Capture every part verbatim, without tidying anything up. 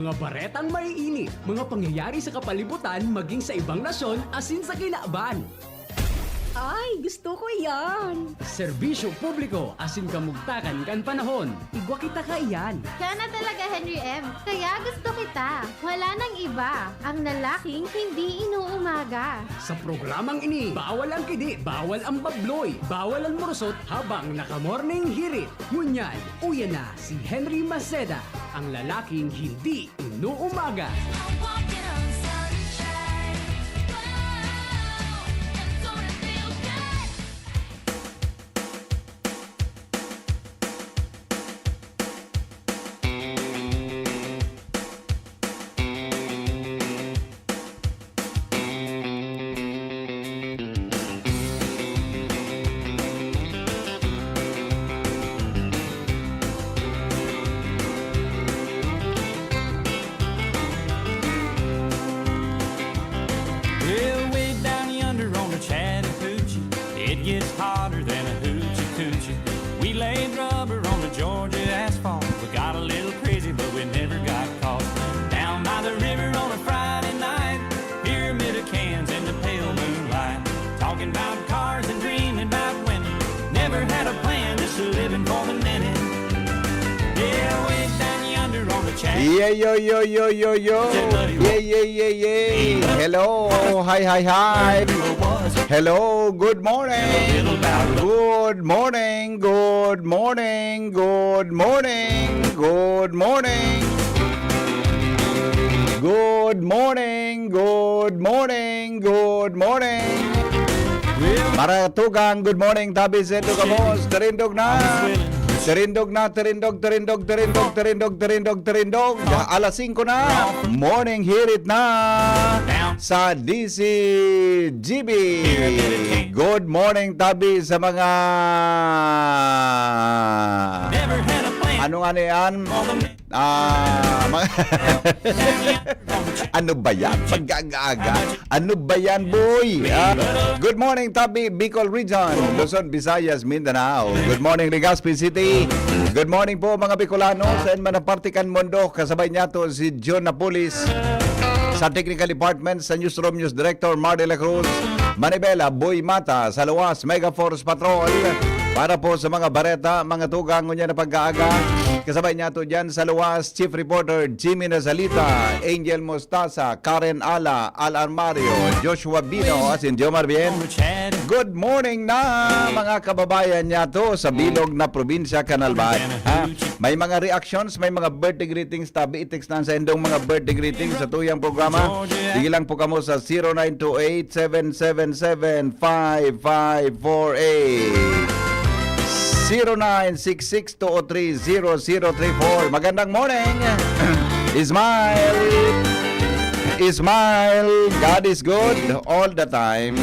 Mga baretang maiinit, mga pangyayari sa kapalibutan maging sa ibang nasyon asin sa kinaban. Ay, gusto ko yan! Serbisyo publiko asin kamugtakan kan panahon. Igwa kita kaiyan. Siya na talaga, Henry M. Kaya gusto kita. Wala nang iba. Ang lalaking hindi inuumaga. Sa programang ini, bawal ang kidi, bawal ang babloy, bawal ang murusot habang naka-morning hirit. Ngunyan, uya na si Henry Maceda, ang lalaking hindi inuumaga. Well, way down yonder on the Chattahoochee, it gets hotter than a hoochie coochie. We laid rubber on the Georgia asphalt. We got a little crazy, but we never got caught. Down by the river on a Friday night, pyramid of cans in the pale moonlight. Talking about cars and dreaming about women. Never had a plan, just living for the minute. Yeah, way down yonder on the Chattahoochee. Yeah, yo, yo, yo, yo, yo. Yeah, yeah, yeah, yeah. Hello. Hi, hi, hi. Hello. Good morning. Good morning. Good morning. Good morning. Good morning. Good morning. Good morning. Good morning. Mga tugang, good morning, tabi sa indo gabos. Tirindog na. Tirindog na, tirindog, tirindog, tirindog, tirindog, tirindog, tirindog. Alas singko na. Morning hirit na sa D C G B. Good morning, tabi sa mga, ano nga na yan? Ah, mga ano ba yan? Pag-aga-aga. Ano ba yan, boy? Ah, good morning, tabi, Bicol Region, Luzon, Visayas, Mindanao. Good morning, Legazpi City. Good morning po, mga Bicolano, sa man na parte kan mundo. Kasabay niyato si John Napolis sa Technical Department, sa Newsroom, News Director Mar de la Cruz, Manibela, Boy Mata, sa Luwas, Mega Force Patrol. Para po sa mga bareta, mga tugang, ngunyan na pag-aaga. Kasabay niyato dyan sa Luwas, Chief Reporter Jimmy Nazalita, Angel Mostasa, Karen Ala, Al Armario, Joshua Bino, asin Jomar Bien. Good morning na, mga kababayan niyato sa bilog na probinsya kan Albay. Ha? May mga reactions, may mga birthday greetings, tabi, i-text na sa indong mga birthday greetings sa tuyang programa. Sige lang po kamo sa zero nine two eight, seven seven seven, five five four eight. Zero nine six six two oh three zero zero three four. Magandang morning. Smile. Smile. God is good all the time.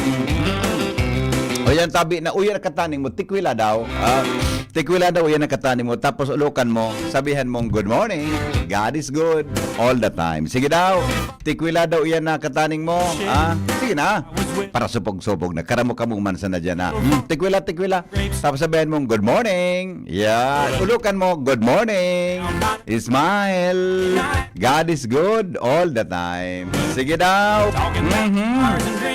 O yan, tabi na, uyan nakataning mo, tikwila daw. Ah, tikwila daw, uyan nakataning mo. Tapos ulokan mo, sabihan mong, "Good morning. God is good all the time." Sige daw. Tikwila daw, uyan nakataning mo. Ah, sige na. Para supog-supog na. Karamo-kamo man sana dyan, ha? Hmm, tikwila, tikwila. Tapos sabihan mong, "Good morning." Yan. Ulokan mo, "Good morning. Smile. God is good all the time." Sige daw. Mhm.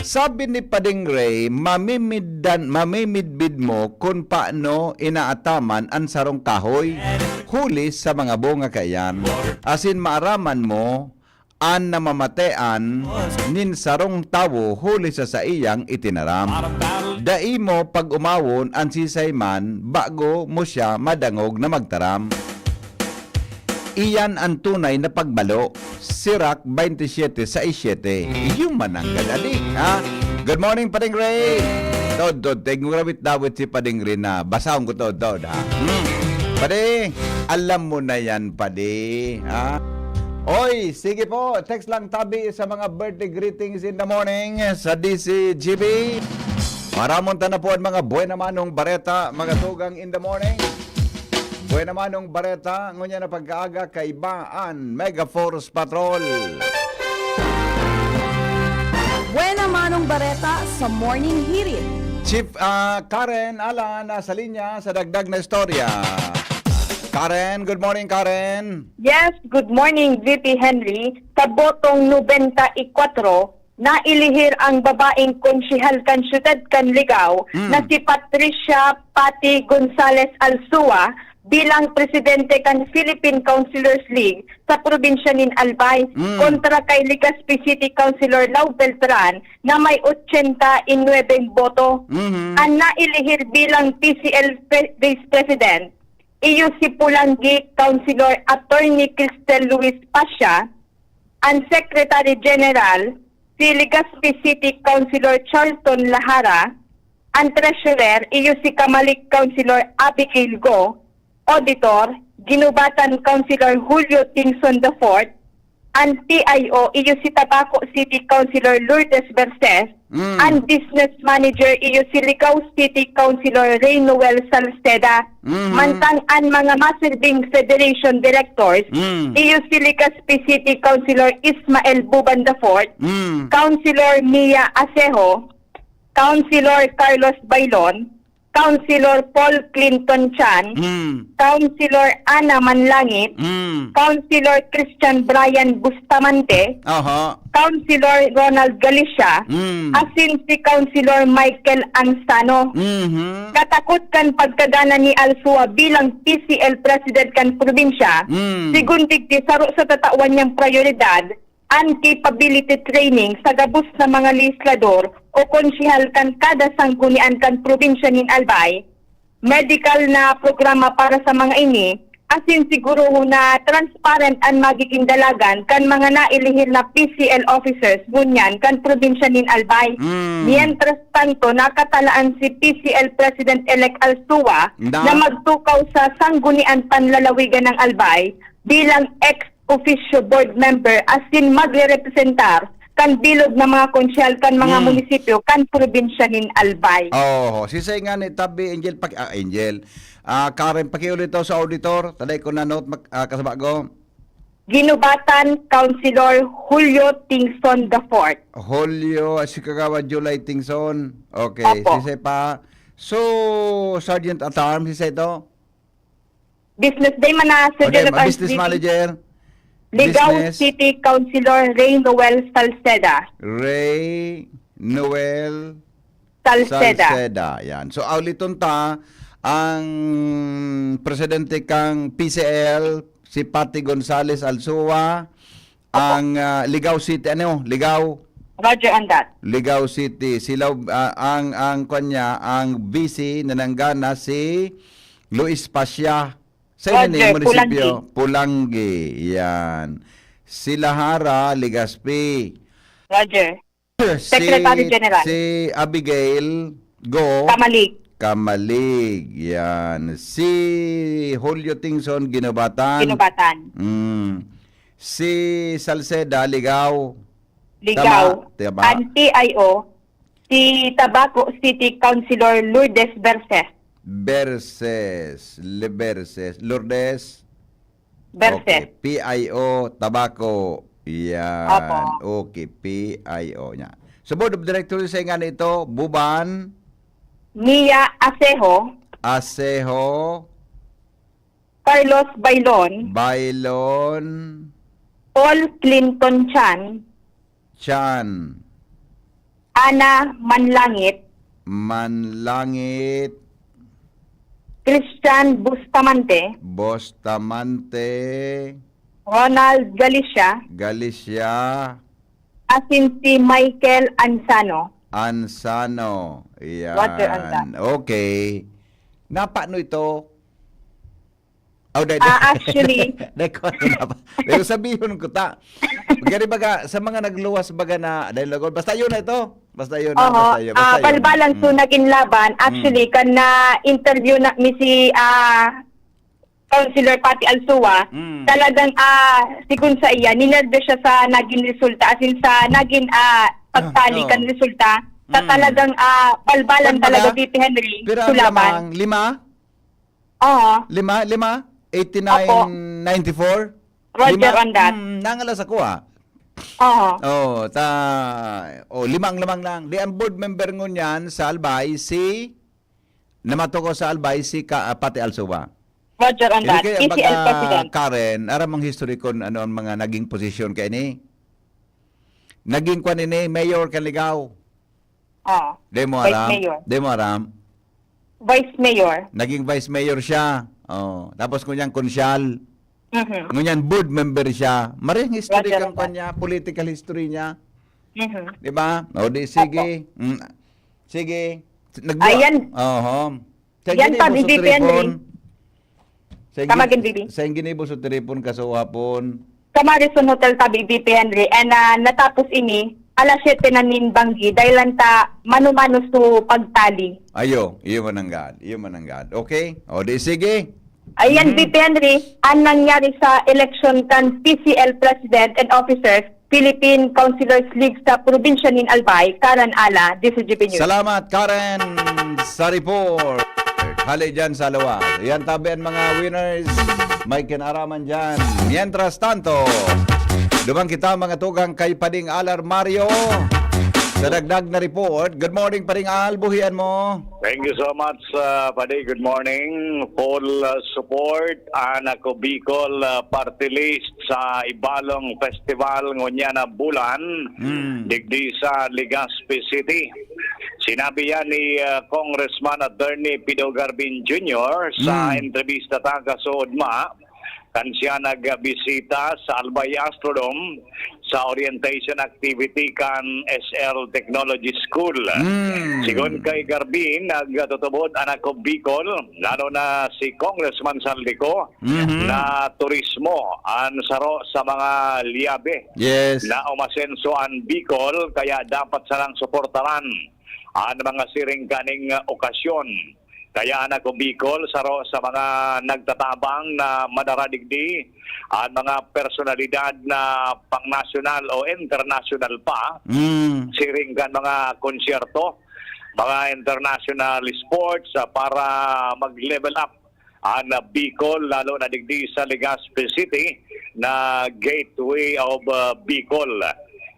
Sabi ni Pading Ray, mamimiddan, mamimidbid mo kun paano inaataman an sarong kahoy, huli sa mga bunga kaiyan, asin maaraman mo an namamatean nin sarong tawo huli sa saiyang itinaram. Dai mo pag-omawon an sisay man bago mo siya madangog na magtaram. Iyan an tunay na pagbalo. Sirach twenty-seven, sais siete. Iyo man ang gadali, ha? Good morning, Pading Ray. Tod, tod, tigong rawit-dawit si Pading Ray na. Basahon ko, tod, tod, ha? Hmm. Padi, alam mo na yan, padi, ha? Oy, sige po, text lang tabi sa mga birthday greetings in the morning sa D C G B. Maramon ta na po ang mga buena manong bareta, mga tugang in the morning. Buena manong bareta, ngunyan na pag-aaga, kaiba an Mega Force Patrol. Buena manong bareta sa Morning Hirit. Chief, ah, Karen Alan, nasa linya sa dagdag na istorya. Karen, good morning, Karen. Yes, good morning, V P Henry. Sa botong nobenta y kwatro, nailihir ang babaeng konsehal kan siyudad kan Ligao Mm. na si Patricia Patty Gonzalez Alsua bilang presidente kan Philippine Councilors League sa probinsya nin Albay Mm. kontra kay Legazpi City Councilor Lau Beltran na may ochenta y nuebe boto. Mhm. An nailihir bilang P C L pre-, Vice President, iyo si Pulanggi Councilor Attorney Cristel Luis Pasha, an Secretary General, si Legazpi City Councilor Charlton Lahara, an Treasurer, iyo si Kamalik Councilor Abigail Go, Auditor, Ginubatan Councilor Julio Tingson the fourth, an T I O, iyo si Tabaco City Councilor Lourdes Verses, Mm. an Business Manager, iyo si Ligao City Councilor Rey Noel Salceda. Mhm. Mantang an mga masirbing Federation Directors, Mm. iyo si Legazpi City Councilor Ismael Buban the fourth, Mm. Councilor Mia Acejo, Councilor Carlos Bailon, Councilor Paul Clinton Chan, Mm. Councilor Ana Manlangit, Mm. Councilor Christian Brian Bustamante, Aha. Councilor Ronald Galicia, Mm. asin si Councilor Michael Ansano. Mhm. Katakot kan pagkagana ni Alsua bilang P C L President kan probinsya, Mm. sigon digdi, saro sa tatawan niyang prayoridad an capability training sa gabos na mga legislador o konsehal kan kada sanggunian kan probinsya nin Albay, medikal na programa para sa mga ini, asin sigurohon na transparent an magiging dalagan kan mga nailihir na P C L officers ngunyan kan probinsya nin Albay. Mm. Mientras tanto, nakatalaan si P C L President-elect Alsua Na? na magtukaw sa Sanggunian Panlalawigan ng Albay bilang ex officio board member asin magrerepresentar kan bilog na mga konsyal kan mga Hmm. munisipyo kan probinsya nin Albay. Oho, sisay nga ni Tabi Angel, paki-, ah, Angel. Ah, Karen, pakiulit daw sa auditor. Taday ko na note, mak-, ah, kasaba ko. Ginubatan, Councilor Julio Tingson the fourth. Julio, ah, si Kagawad July Tingson. Okay, Opo. sisay pa. So, Sergeant at Arms, sisay to? Business day man na, Sir Okay, Jonathan business speaking. manager. Ligao Business. City Councilor Ray Noel Salceda. Ray Noel Salceda. Salceda. Yan. So, auliton ta, ang presidente kang P C L, si Patty Gonzales Alsua, Opo. ang, ah, Ligao City, ano, Ligao? Roger on that. Ligao City. Sila, ah, ang, ang, kwan niya, ang V C na nanggana si Luis Pasha. Sa Roger, inyo munisipyo, Pulanggi. Pulanggi. Yan. Si Lahara, Legazpi. Roger. Si, Secretary General. si Abigail Go. Kamalig. Kamalig. Yan. Si Julio Tingson, Ginubatan. Ginubatan. Mm. Si Salceda, Ligao. Ligao. Tama, tama. Ang T I O, si Tabaco City Councilor Lourdes Verses. Verses. Le-, Verses. Lourdes. Verses. Okay. P I O, Tabaco. Yan. Opo. Okay, P I O niya. So, Board of Directors, sa nga nito, Buban. Mia Acejo. Acejo. Carlos Bailon. Bailon. Paul Clinton Chan. Chan. Ana Manlangit. Manlangit. Christian Bustamante. Bustamante. Ronald Galicia. Galicia. Asin si Michael Ansano. Ansano. Yan. Roger Ansano. Okay. Napano ito? Oh, dai, dai. Ah, actually. Dai ko ano na ba? Dai ko sabihon ko ta. Gani baga, sa mga nagluwas baga na, dahil lagod, basta yun na ito. Basta yun na, Oho. basta yun, Ah, basta yun. balbalan to Mm. naging laban. Mm. Actually, kan na-interview na mi si, ah, Councilor Patty Alsua, Mm. talagang, ah, sigon sa iya, ninerbe siya sa naging resulta, as in sa naging, ah, Ah, pagtali oo. kan resulta, sa Mm. talagang, ah, balbalan Balbala? talaga, V P Henry, Pira ang sulaban. lamang? Lima? Oo. Lima? Lima? Eighty-nine, Opo. ninety-four? Roger Lima? on that. Mm, nangalas ako, ah. Oo. Oh, ta, oh, limang lamang lang. Di ang board member ngunyan sa Albay, si, namato ko sa Albay, si Ka-, ah, Patty Alsua. Roger on that. Kaya P C L baga, President. Karen, aram ang history kon ano ang mga naging posisyon kay ini? Naging kwan ini, mayor kan Ligao. Ah, Di mo vice aram? mayor. Di mo aram? Vice mayor. Naging vice mayor siya. Oh, tapos ngunyan konsyal. Mhm. Ngunyan board member siya. Marihing history Roger kang on that. kwan niya, political history niya. Mhm. Di ba? O di, Opo. sige. Mm. Sige. Nagbuwa- Ayan. Oho. Sa Yan ginibo pa, sa B B P Henry. tripon. Sa Kamagin, gini-, B B. sa ginibo sa tripon, kasuhapon. Sa Marison Hotel ta, B B P Henry. And, ah, natapos ini, alas siyete na nin banggi, dahil lang ta mano-mano su pagtali. Ayo, iyo mananggad, iyo mananggad. Okay? O, di sige. Ayan, Mm. B P Henry, ang nangyari sa eleksyon kan P C L President and Officers, Philippine Councilors League sa probinsya nin Albay, Karen Ala, D C G P News. Salamat, Karen, sa report. Hali dyan sa luwas. Yan tabi ang mga winners. May kinaraman dyan. Mientras tanto, duman kita, mga tugang, kay Pading Al Armario sa dagdag na report. Good morning, Pading Al. Buhian mo. Thank you so much, uh, Padi. Good morning. Full, uh, support an Ako Bicol, uh, Party List sa Ibalong Festival ngunyan na bulan, Mm. digdi sa Legazpi City. Sinabi yan ni, uh, Congressman Attorney Pido Garbin Junior sa Mm. entrevista ta kasuodma. Kan siya nagbisita sa Albay Astrodome sa orientation activity kan S L Technology School. Mm. Sigon kay Garbin, nagtutubod an Ako Bicol, lalo na si Congressman Zaldy Co, Mhm. na turismo an saro sa mga liyabe Yes. na umasenso an Bicol, kaya dapat sanang suportaran an mga siring kaning okasyon. Kaya an Ako Bicol, saro sa mga nagtatabang na madara digdi an mga personalidad na pangnasyonal o internasyonal pa, Mm. siring kan mga konsyerto, mga international sports, ah, para mag-level up an, ah, Bicol, lalo na digdi sa Legazpi City na gateway of, ah, Bicol.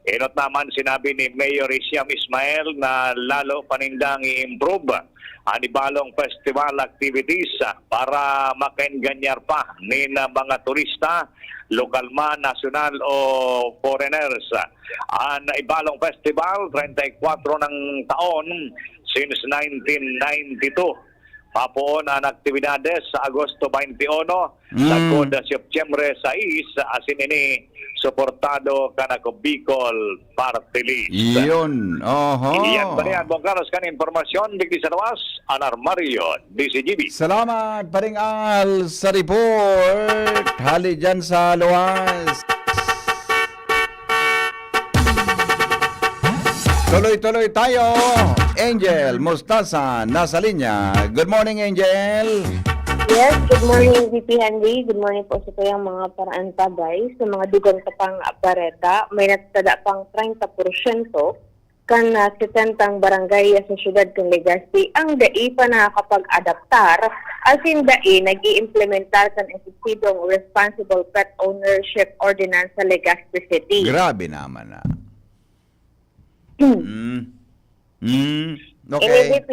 Enot naman, sinabi ni Mayor Hisham Ismail na lalo pa nindang i-improve an Ibalong Festival activities, ah, para makaenganyar pa nin, ah, mga turista, lokal man, nasyonal o foreigners. An Ibalong Festival, treinta y cuatro nang taon since nineteen ninety-two. Mapoon an aktibidades sa Agosto twenty-one, Mm. sagkod Setyembre sais, asin ini suportado kan Ako Bicol Party List. Iyon. Oho. Iyan pa niyan, Bong Carlos, kan impormasyon, digdi sa luwas, an Armario, D C G B. Salamat, Paring Al, sa report. Hali dyan sa luwas. Tuloy-tuloy tayo. Angel Mostasa, nasa linya. Good morning, Angel. Yes, good morning, V P Henry. Good morning po sa kayang mga paraantabay. Sa mga dugang ta pang bareta, may nagtada pang treinta porsyento kan, ah, setentang barangay sa siyudad kan Legazpi ang dai pa nakakapag-adaptar, asin dai nag-iimplementar kan epektibong Responsible Pet Ownership Ordinance sa Legazpi City. Grabe naman na. Mm. Mm. Okay. Ini V P,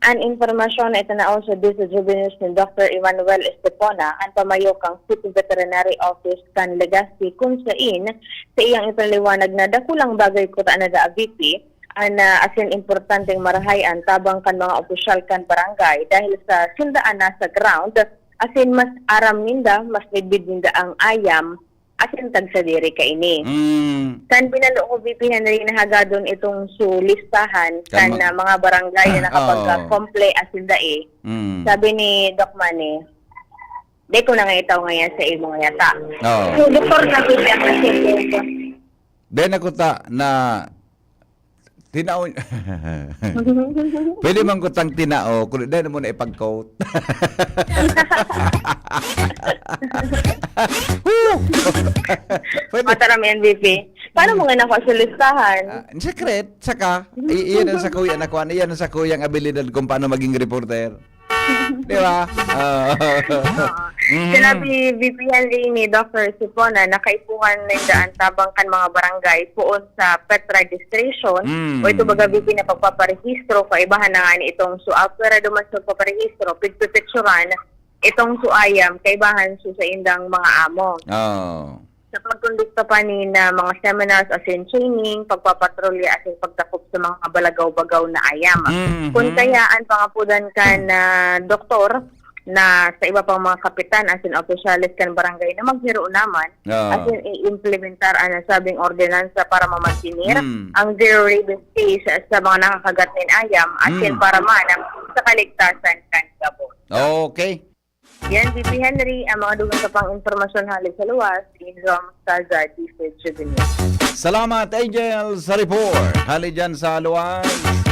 an impormasyon na itinao sa D C G B News ni Doctor Emmanuel Estepona, an pamayo kan City Veterinary Office kan Legazpi, kun sain sa iyang ipinaliwanag na dakulang bagay kuta na daa V P, an, ah, asin importanteng marahay an tabang kan mga opisyal kan barangay dahil sa sinda an nasa ground, asin mas aram ninda, mas midbid ninda ang ayam, asin tagsadiri kaini. Mm. Kan binalo ko, V P Henry, na hagadon itong su listahan kan, Kan ma- ah, mga barangay na Oo. nakapag-komple asin dai. Mm. Sabi ni Doc Manny, "Di ko na nga itaw ngayon sa imo nga yata." Oo. So, doktor na po siya kasi Then ako ta na tinao. Pwede man ko tang tinao, kung dahil mo na ipag-quote. Pwede. Mataram, M V P. Paano mo nga nakuha sa listahan? Ah, secret, saka, i-, iyan ang sakuya na kuan, iyan ang sakuyang abilidad kung paano maging reporter. Di ba? Oo. Oo. Mhm. Sinabi, V P Henry, ni Doctor Sipona, na kaipuhan ninda an tabang kan mga barangay poon sa pet registration, Mm. o ito baga, V P, na pagpaparehistro, kaibahan na nga ni itong su-, ah, pwera duman sa pagpaparehistro, pigpipicturan, itong su ayam, kaibahan su saindang mga amo. Oh. Sa pagkondukta pa nin, ah, mga seminars asin training, pagpapatrolya asin pagdakop sa mga balagaw-bagaw na ayam. Mhm. Kun kaya an pangapodan kan, ah, doktor na sa iba pang mga kapitan asin opisyales kan barangay na maghiro naman, Oo. asin i-implementar an nasabing ordinansa para mamantener Mm. ang zero rabies case sa mga nakakagat nin ayam asin Mm. para man sa kaligtasan kan gabos. Okay. Yan, V P Henry, ang mga dugang sa pang-impormasyon hali sa luwas, Angel Mostaza, D C Juvenil. Salamat, Angel, sa report. Hali dyan sa luwas.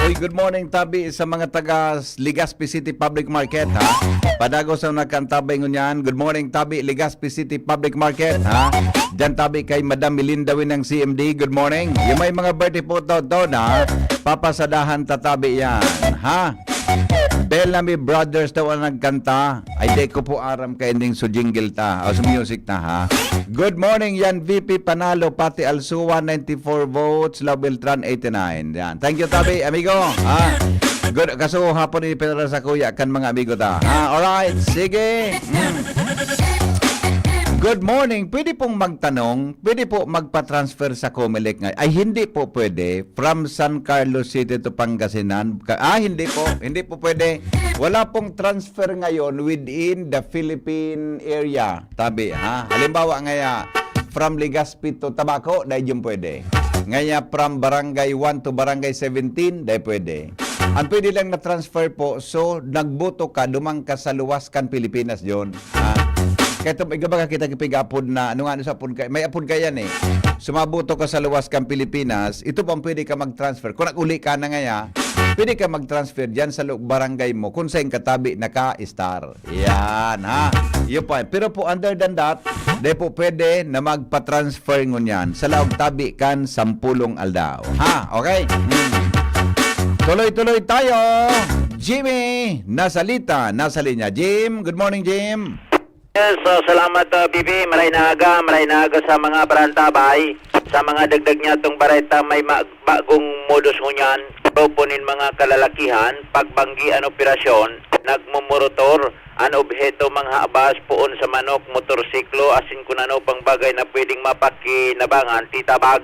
Uy, good morning, tabi sa mga taga Legazpi City Public Market, ha? Padagos ang nagkantabay ngunyan. Good morning, tabi, Legazpi City Public Market, ha? Dyan, tabi, kay Madam Melinda Winang C M D. Good morning. Yung may mga birthday po, to, to, na papasadahan tatabi yan, ha? Bellamy Brothers daw ang nagkanta. Ay, di ko po aram kay ending so jingle ta. O, so music ta, ha? Good morning, yan V P Panalo, pati Alsua, ninety-four votes, Lau Beltran, eighty-nine. Yan. Thank you, tabi, amigo. Ha? Good, kaso hapon ini pinara sa kuya kan mga amigo ta. Ha? Alright, sige. Mm. Good morning. Pwede pong magtanong, pwede po magpa-transfer sa Comelec ngay-, ay, hindi po pwede. From San Carlos City to Pangasinan. Ka-, ah, hindi po. Hindi po pwede. Wala pong transfer ngayon within the Philippine area. Tabi, ha? Halimbawa ngaya, from Legazpi to Tabaco, dai jud pwede. Ngaya from Barangay one to Barangay seventeen, dai pwede. Ang pwede lang na transfer po, so, nagboto ka, duman ka sa luwas kan Pilipinas, John. Ha? Kaya ito, iga baga kita kipig-apod na, ano nga, ano sa apod ka, may apod ka yan eh. Sumaboto ka sa luwas kan Pilipinas, ito po ang pwede ka mag-transfer. Kung nag-uli ka na ngaya, pwede ka mag-transfer dyan sa lu-, barangay mo, kung saan katabi naka-star. Yan, ha? Yun po. Pero po, under than that, di po pwede na magpa-transfer ngunyan sa laog tabi kan sampulong aldaw. Ha? Okay? Hmm. Tuloy-tuloy tayo. Jimmy, nasalita, nasa linya. Jim, good morning, Jim. Yes, ah, salamat, ah, B B. Maray na aga, maray na aga sa mga barantabay. Sa mga dagdag niya itong bareta, may ma-, bagong modus ngunyan. Grupo nin mga kalalakihan, pagbanggi an operasyon, nagmumorotor, an obheto, mga habas, poon sa manok, motorsiklo, asin kun ano pang bagay na pwedeng mapakinabangan, titabag.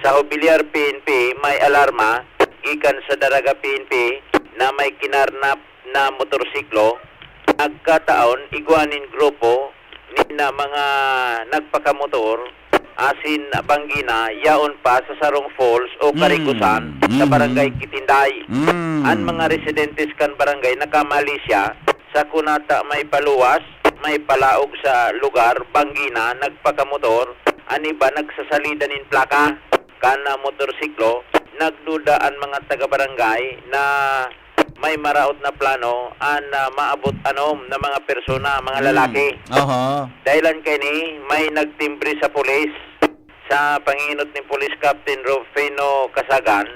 Sa Jubilear P N P, may alarma gikan sa Daraga P N P na may kinarnap na motorsiklo. Nagkataon, igwa nin grupo nin na mga nagpakamotor asin banggi na yaon pa sa sarong falls o Mm. karigusan sa Mm. Barangay Kitinday. Mm. An mga residentes kan barangay nakamali siya sa kunata may paluwas, may palaog sa lugar, banggi na, nagpakamotor, an iba nagsasalida nin plaka kan, ah, motorsiklo. Nagduda an mga taga-barangay na may maraot na plano an, ah, maabot anom na mga persona, mga Mm. lalaki. Aha. Dahilan kaini, may nagtimbre sa pulis. Sa panginot ni Police Captain Rufino Casagan,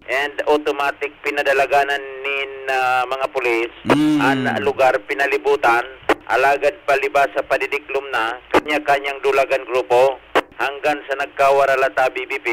and automatic pinadalaganan nin, ah, mga pulis Mm. an lugar, pinalibutan, alagad palibas sa padidiklom na, kanya-kanyang dulagan grupo, hanggan sa nagkawara la ta B B P,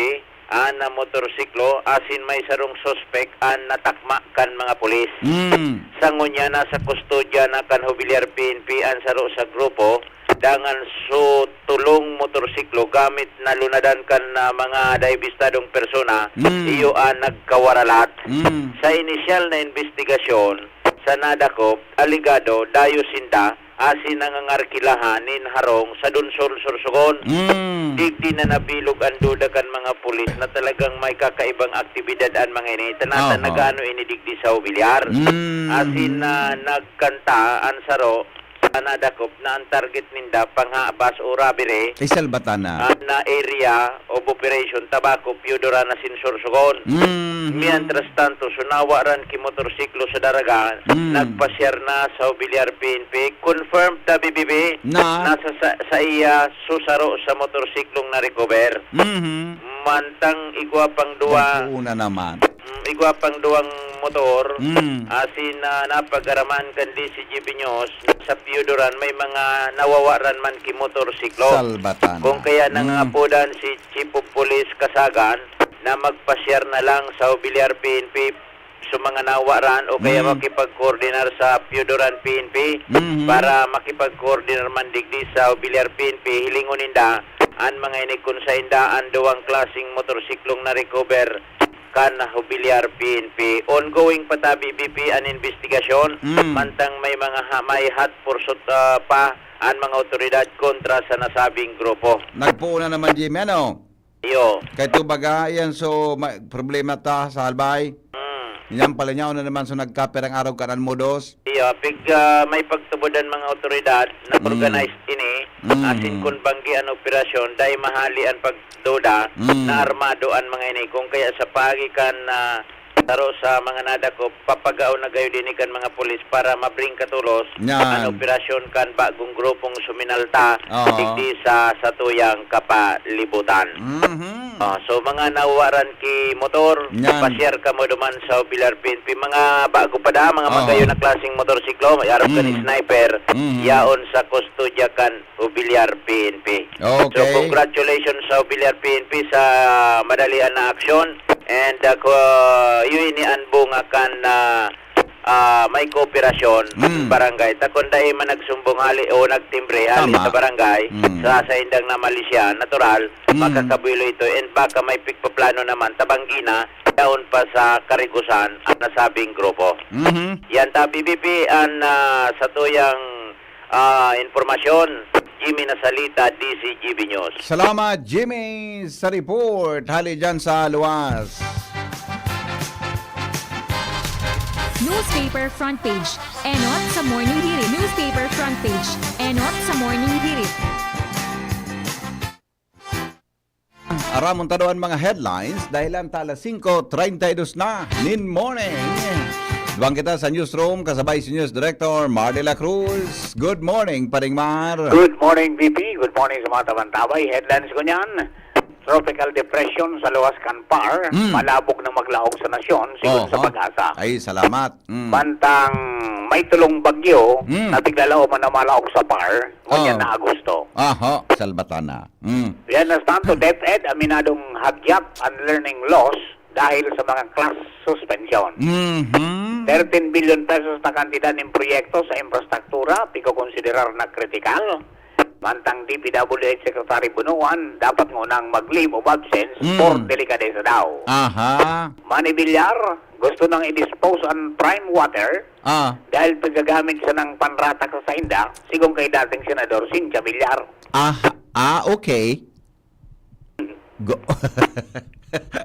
an motorsiklo, asin may sarong suspek an natakma kan mga pulis. Mm. Sa ngunyan, nasa kustodya na kan Jubilear P N P an saro sa grupo, dangan su tulong motorsiklo gamit na lunadan kan, ah, mga daibistadong persona, Mm. iyo an nagkawaralat. Mm. Sa inisyal na imbestigasyon, sa nadakop, alegado, dayo sinda asin nangangarkilahan nin harong sa Donsol, Sorsogon. Mm. Digdi na nabilog an duda kan mga pulis na talagang may kakaibang aktibidad an mga ini. Tanata Aha. nagano ini digdi sa Jubilear. Mm. Asin na nagkanta an saro sa nadakop na ang target ninda panghabas o robbery Ay, salbatan na. ah, na area of operation, Tabaco, Piodora na Sinsor, Sugon. Mm. Mientras tanto, sunawa ran ki motorsiklo sa Daraga, Mm. nagpasyar na sa Jubilear P N P. Confirmed na B B B Na? nasa sa, sa iya susaro sa motorsiklong na-recover. Mhm. Mantang igwa pang duwa Bangko una naman. Mm, igwa pang duwang motor, Mm. asin, ah, napagaraman kan D C G B News, sa Piyudoran, may mga nawawaran man ki motorsiklo. Salbatan Kung na. kaya Mm. nangapodan si Chief of Police Kasagan na magpasyar na lang sa Jubilear P N P So, mga nawaran o kaya Mm. makipag-coordinar sa Piyudoran P N P Mhm. para makipag-coordinar man digdi sa Obilyar P N P, hilingon ninda an mga ini kun sainda an duwang klaseng motorsiklong na-recover kan Obilyar P N P. Ongoing pa tabi, B P, an investigasyon, Mm. mantang may mga ha-, may hot pursuit, ah, pa an mga awtoridad kontra sa nasabing grupo. Nagpuon na naman, Jimmy, ano? Iyo. Kay tu baga, yan, so, ma-, problema ta sa halbay. Mm. Yan pala niya, una naman, so, nagkapirang araw kan Almodos. Iyo, pig, ah, may pagtubod ang mga awtoridad na Mm. organized ini, Mm. asin kun banggi an operasyon, dai mahali an pagduda Mm. na armado an mga ini. Kung kaya sa paagi kan, ah, saro sa mga nadakop, papagaon na gayod ini kan mga pulis para mabring katolos Yan. an operasyon kan bagong grupong suminalta Oo. digdi sa satuyang kapalibutan. Mhm. Ah, so, mga nawaran ki motor, Yan. pasyar kamo duman sa Obilyar P N P. Mga bago pa da, mga Oo. magayon na klaseng motorsiklo, may arog kan Mm. sniper, Mhm. yaon sa kustodya kan Obilyar P N P. So, Okay. congratulations sa Obilyar P N P sa madalian na aksyon. And, ah, ku-, yun ni an bunga kan, ah, ah, may kooperasyon, Mm. barangay. Ta kun dai man nagsumbong hali o nagtimbre hali Tama. sa barangay, Mm. sa saindang na malisya, natural, Mm. makakabuelo ito. And baka may pigpaplano naman, tabanggi na, yaon pa sa karigusan ang nasabing grupo. Mhm. Yan ta, B B P, an, ah, satuyang, ah, impormasyon. Jimmy Nasalita, D Z G B News. Salamat, Jimmy, sa report. Hali dyan sa luwas. Newspaper front page. Enot sa Morning Hirit. Newspaper front page. Enot sa Morning Hirit. Aramon ta daw an mga headlines dahil an ta alas singko treinta y dos na nin morning. Duman kita sa newsroom kasabay si News Director Mar de la Cruz. Good morning, Paring Mar. Good morning, B P. Good morning sa mga tabang-tabay. Headlines ko niyan, Tropical Depression sa luwas kan P A R, Mm. malabog na maglaog sa nasyon, sigon sa Oho. Pag-asa. Ay, salamat. Mm. Mantang may tulong bagyo Mm. na tiglalaom na malaog sa P A R, ngunyan Oh. na Agosto. Aha, salbatana. Mm. Viernes Santo, DepEd, aminadong hagyat an learning loss dahil sa mga class suspension. Mhm. Thirteen billion pesos na kantidad nin proyekto sa infrastruktura, pigkokonsiderar na kritikal. Mantang D P W H Secretary Bonoan, dapat ngunang mag-leave of absence Mm. for delikadesa daw. Aha. Manny Villar, gusto nang i-dispose an Prime Water Ah. dahil piggagamit sanang panratak sa sainda, sigon kay dating Senador Cynthia Villar. Ah, ah, okay. Go.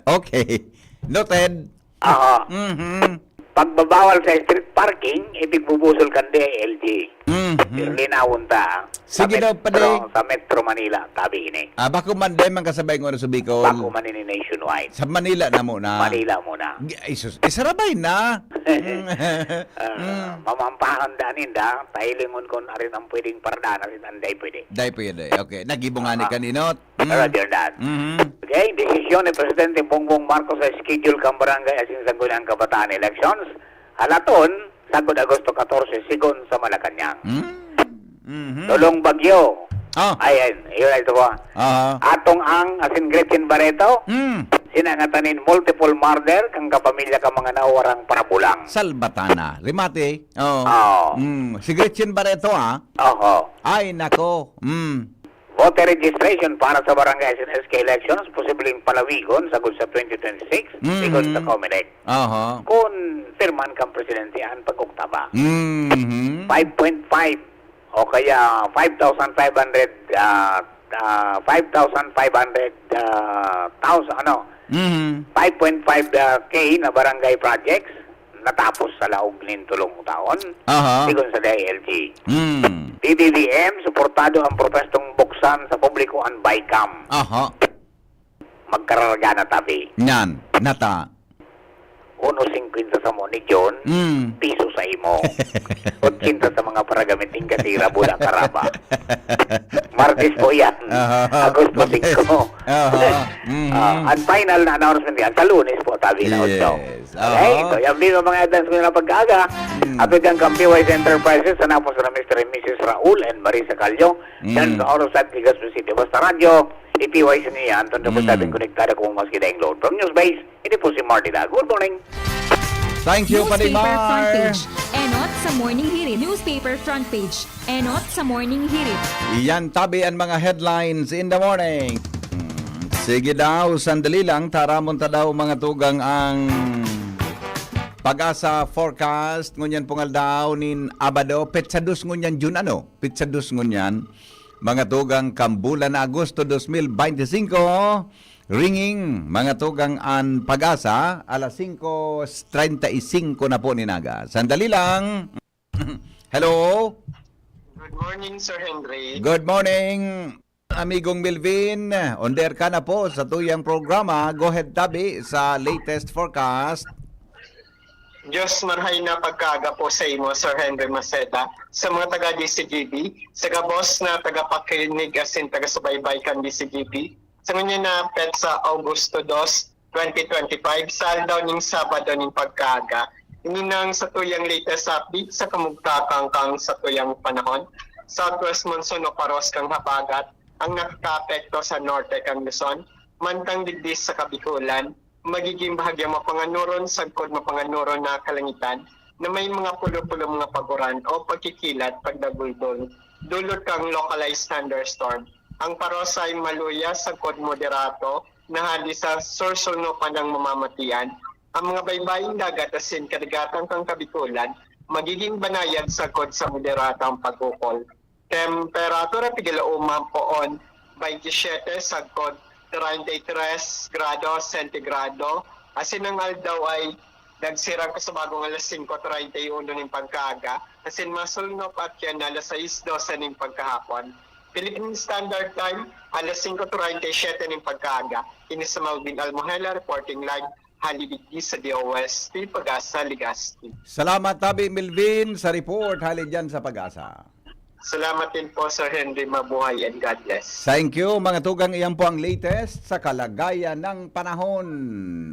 Okay. Noted. Aha. Mhm. Pagbabawal sa street parking, ipigbubusol kan D I L G. Mhm. Pero linawon ta, ah. Sa Sige daw, Metro, pwede. sa Metro Manila, tabi ini. Ah, bako man, di man kasabay ng Oras sa Bicol. Bako man ini nationwide. Sa Manila na muna. Manila muna. G-, ay, sus, isarabay na. Mm. Ah, Mm. mamampahan da ninda, tahilingon kon arin ang pwedeng paradahan, asin ang dai pwede. Dai pwede. Okay. Nagibong nga ni Ah. kaninot. Mm. Roger that. Mhm. Okay, desisyon ni Presidente Bongbong Marcos sa schedule kan barangay asin Sangguniang Kabataan elections. Halaton, sagkod Agosto catorce, sigon sa Malacañang. Mm. Mhm. Tulong bagyo. Ah. Ayan, yun, ito po. Aha. Atong ang asin Gretchen Barreto, Mm. sinangatanin multiple murder kan kapamilya kan mga nawarang parabulang. Salbatana. Remate. Oo. Oo. Mm. Si Gretchen Barreto, ah. Oho. Ay, nako. Mm. Voter registration para sa barangay asin S K elections, posibleng palawigon sagod sa twenty twenty-six, Mm. sigon sa Comelec. Aha. Kun pirmahan kan presidente an pag-oktaba. Mhm. Five point five o kaya five thousand five hundred, ah, ah, five thousand five hundred, ah, thousand, ano, Mhm. five point five, ah, K na barangay projects natapos sa laog nin tolong taon, Aha. sigon sa D I L G. Hmm. P B B M, suportado ang propwestong buksan sa publiko an BICAM. Aha. Magkararga na tabi. Nyan, nata. Uno singkwenta sa mo ni John, Mm. piso sa imo. Otsinta sa mga paragamiting kasira, bula karaba. Martes po yan. Aha. Agosto Martes. singko. Aha. Mhm. Ah, ang final na announcement yan, sa Lunes po, tabi na Yes. otso. Okay, Aha. so yan din ang mga headlines ko na pag-aaga. Mm. Appeared ang P Y C Enterprises sa napos na Mister and Missus Raul and Marisa Callo, Mm. dyan sa Oro Side, Legazpi City. Basta radyo, i-P Y C niya, Anton, tapos Mm. sabing konektado kung maski daing load. From News Base, ito po si Marty Dag. Good morning. Thank you, Newspaper Front Page. Enot sa Morning Hirit. Newspaper Front Page. Enot sa Morning Hirit. Iyan tabi ang mga headlines in the morning. Hmm, sige daw, sandali lang. Taramon ta daw, mga tugang, ang Pag-asa forecast. Ngunyan pong aldaw nin Abado, petsa dos ngunyan June, ano? Petsa dos ngunyan. Mga tugang, kambulan na Agosto dos mil beintisinko. Ringing, mga tugang, an Pag-asa, alas singko treinta y cinco na po nin aga. Sandali lang. Hello? Good morning, Sir Henry. Good morning, amigong Melvin. On air ka na po sa tuyang programa. Go ahead, tabi sa latest forecast. Diyos marhay na pagkaaga po sa imo, Sir Henry Maceda, sa mga taga D C G B, sa gabos na tagapakinig asin taga-subaybay kan D C G B. Sa ngunyan na petsa, Augusto dos, twenty twenty-five, sa aldaw ning Sabado ning pagkaaga. Ini nang sa tuyang latest update sa kamugtakan kan sa tuyang panahon. Southwest monsoon o paros kan habagat ang nakakaapekto sa norte kan Luzon, mantang digdi sa Kabikulan, magiging bahagya mapanganuron sagkod mapanganuron na kalangitan na may mga pulo-pulo mga paguran o pagkikilat, pagdaguldol, dulot kan localized thunderstorm. Ang paros ay maluya sagkod moderato na hali sa sursulno pa nang mamamatian. Ang mga baybaying dagat asin kadagatan kan Kabikulan magiging banayad sagkod sa moderatang pag-ukol. Temperatura, pigalaoman poon, baynte siyete sagkod treinta y tres grado sentigrado. Asin ang aldaw ay nagsirang kasubagong alas singko treinta y uno nin pagkaaga, asin masulnop at yan alas sais dose nin pagkahapon. Philippine Standard Time, alas singko treinta y siete nin pagkaaga. Ini si Melvin Almohela reporting live hali digdi sa D O S T Pag-asa, Legazpi. Salamat, Tabi Melvin, sa report hali dyan sa Pag-asa. Salamat din po, Sir Henry. Mabuhay and God bless. Thank you, mga tugang. Iyan po ang latest sa kalagayan ng panahon.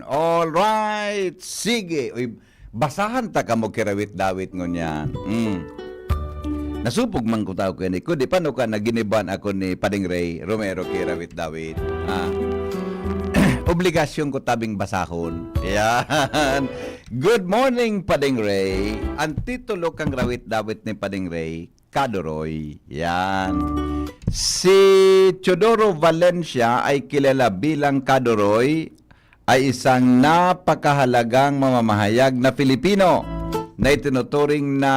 All right, sige. Uy, basahan ta kamo kirawit-dawit ngunyan. Mm. Nasupog man ko tao ko yan. Kundi paano ka naginiban ako ni Pading Ray Romero kirawit-dawit? Ah. Obligasyon ko tabing basahon. Yan. Good morning, Pading Ray. Ang titulo kang rawit-dawit ni Pading Ray, Kadoroy. Yan. Si Teodoro Valencia ay kilala bilang Kadoroy, ay isang napakahalagang mamamahayag na Filipino na itinuturing na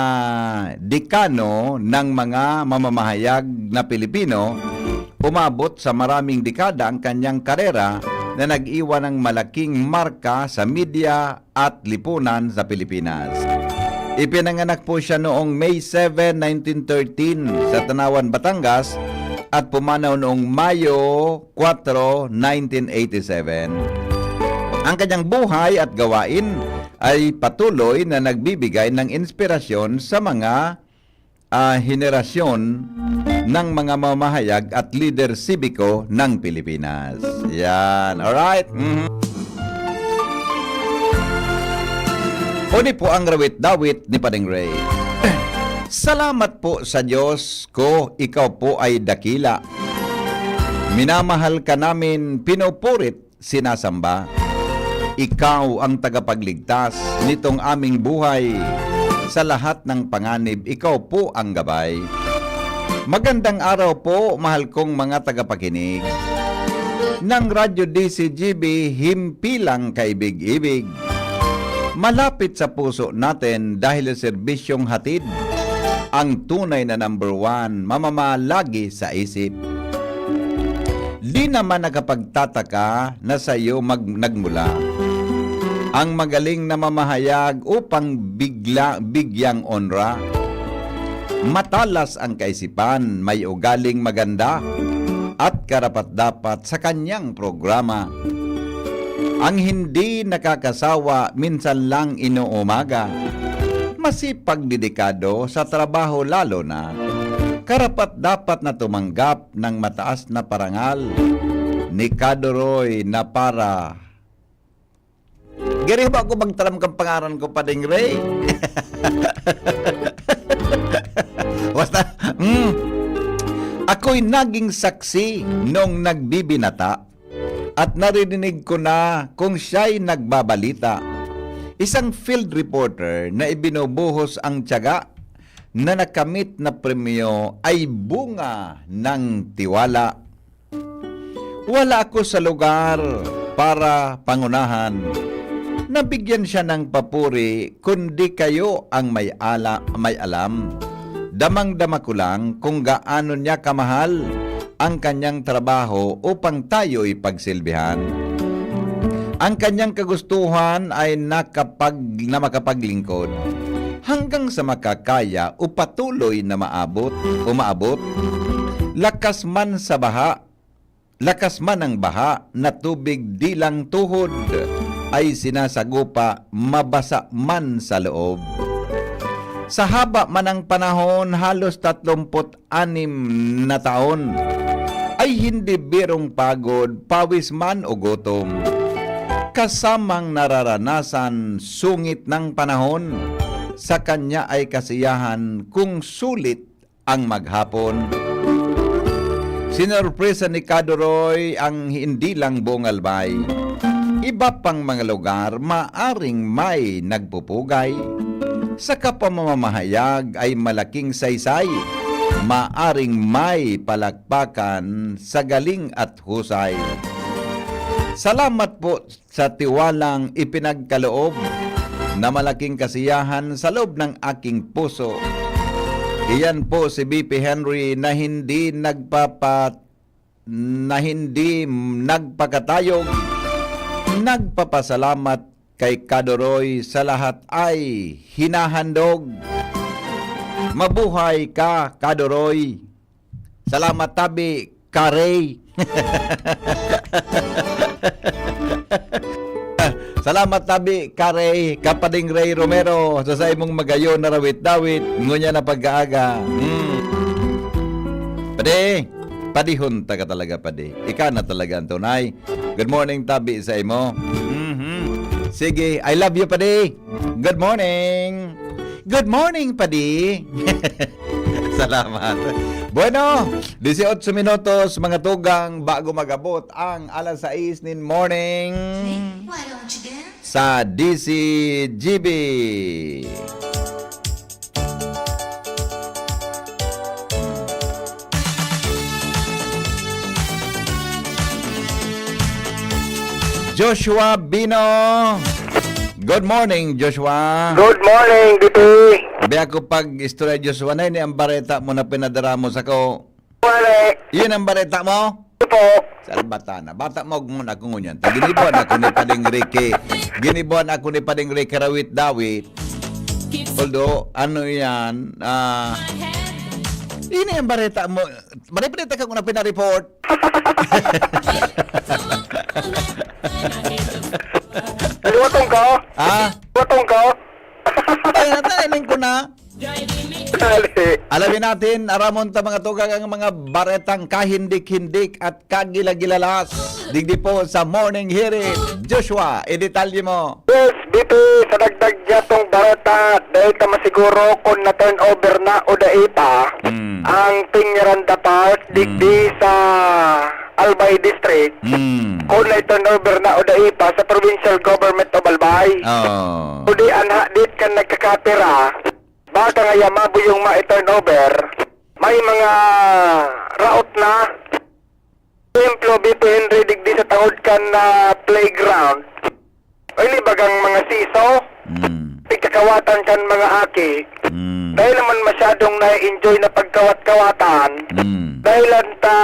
dekano ng mga mamamahayag na Pilipino. Umabot sa maraming dekada ang kanyang karera na nag-iwan ng malaking marka sa media at lipunan sa Pilipinas. Ipinanganak po siya noong May seven, nineteen thirteen, sa Tanauan, Batangas, at pumanaw noong Mayo kwatro, nineteen eighty-seven. Ang kanyang buhay at gawain ay patuloy na nagbibigay ng inspirasyon sa mga, ah, henerasyon ng mga mamahayag at lider sibiko ng Pilipinas. Yan. Alright? Mhm. Uni po ang rawit-dawit ni Pading Ray. Salamat po sa Diyos ko, ikaw po ay dakila. Minamahal ka namin, pinupurit, sinasamba. Ikaw ang tagapagligtas nitong aming buhay. Sa lahat ng panganib, ikaw po ang gabay. Magandang araw po, mahal kong mga tagapakinig ng Radyo D C G B, himpilang kaibig-ibig. Malapit sa puso natin dahil sa serbisyong hatid, ang tunay na number one, mamamalagi sa isip. Di naman nakapagtataka na sa'yo mag-, nagmula ang magaling na mamahayag upang bigla-, bigyang onra. Matalas ang kaisipan, may ugaling maganda at karapat-dapat sa kanyang programa. Ang hindi nakakasawa, minsan lang inuumaga. Masipag, dedikado sa trabaho lalo na. Karapat-dapat na tumanggap ng mataas na parangal ni Kadoroy na para Gari ba ako magtaram kang pangaran ko, Pading Ray? Basta, mm, ako'y naging saksi nung nagbibinata at naririnig ko na kung siya'y nagbabalita. Isang field reporter na ibinubuhos ang tiyaga na nakamit na premyo ay bunga ng tiwala. "Wala ako sa lugar para pangunahan." Nabigyan siya ng papuri, "Kundi kayo ang may ala, may alam." Damang-dama ko lang kung gaano niya kamahal ang kanyang trabaho upang tayo'y pagsilbihan. Ang kanyang kagustuhan ay nakapag-, na makapaglingkod hanggang sa makakaya o patuloy na maabot, umaabot. Lakas man sa baha, lakas man ang baha na tubig, dilang tuhod ay sinasagupa, mabasa man sa loob. Sa haba man ng panahon, halos tatlumpu't anim na taon, ay hindi birong pagod, pawis man o gutom, kasamang nararanasan sungit ng panahon. Sa kanya ay kasiyahan kung sulit ang maghapon. Sinorpresa ni Kadoroy ang hindi lang buong Albay. Iba pang mga lugar maaring may nagpupugay. Sa kapamamahayag ay malaking saysay. Maaring may palakpakan sa galing at husay. Salamat po sa tiwalang ipinagkaloob na malaking kasiyahan sa loob ng aking puso. Iyan po si B P Henry na hindi nagpapa-, na hindi nagpakatayog, nagpapasalamat kay Kadoroy sa lahat ay hinahandog. Mabuhay ka, Kadoroy! Salamat tabi, Karey. Salamat tabi, Karey, Kapading Ray Romero, sa saimong magayon na rawit-dawit, ngunyan na pagkaaga. Hmm. Padi, padihon ta ka talaga, padi. Ika na talaga ang tunay. Good morning, tabi sa imo. Mhm. Sige, I love you, padi. Good morning. Good morning, padi. Salamat. Bueno, dieciocho minutos, mga tugang, bago mag-abot ang alas sais nin morning sa D C G B. Joshua Bino. Good morning, Joshua. Good morning, B P. Be, ako pag-istorya, Joshua, na ini ang bareta mo na pinadara mo sako. Wala. Yun ang bareta mo? Opo. Salbatana. Bata mo, mo na ako ngunyan. Ta, ginibuan ako ni Pading Ricky. Ginibuan ako ni Pading Ricky Rawit Dawit. Although, ano yan, ah, ini ang bareta mo. Bareta ka kung na pinareport. Liwatong ka? Ha? Liwatong ka? Ay, natainin ko na. Dali. Alamin natin, aramon ta mga tugang ang mga baretang kahindik-hindik at kagilagilalas. Digdi po sa Morning Hirit. Joshua, idetalye mo. Yes, B P, sa dagdag niya tong bareta, dahil ta masiguro kung na-turnover na o dai pa, Mm. ang Peñaranda Park, digdi Mm. sa Albay District, Mm. kung na-turnover na o dai pa sa Provincial Government of Albay. Oh. Kundi ang hadit kan nagkakapira, baka ngaya mabuyong ma-turnover, may mga raot na. Ehemplo, B P Henry, digdi sa tangod kan, ah, playground. O ini bagang mga siso, Mm. pagkakawatan kan mga aki. Mm. Dahil naman masyadong na-enjoy na pagkawat-kawatan. Mm. Dahil lang ta,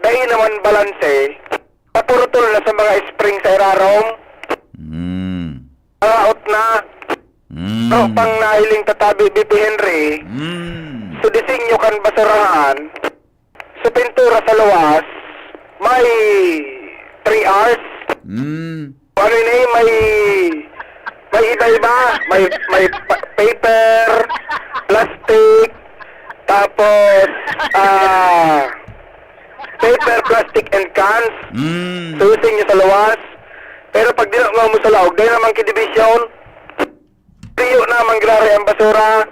dahil naman balanse, papurutol na sa mga spring sa irarom. Mm. Paraot na. Mm. Pero pang nahiling tatabi, B P Henry, Mm. sa disenyo kan basurahan, sa pintura sa luwas, may three R's. Mm. Ano ini? May, may iba-iba. May, may pa-, paper, plastic, tapos, ah, paper, plastic, and cans. Mm. Susi niyo sa luwas. Pero pag dinaw mo sa laog, dahil naman ki division, tiyo naman grabe ang basura.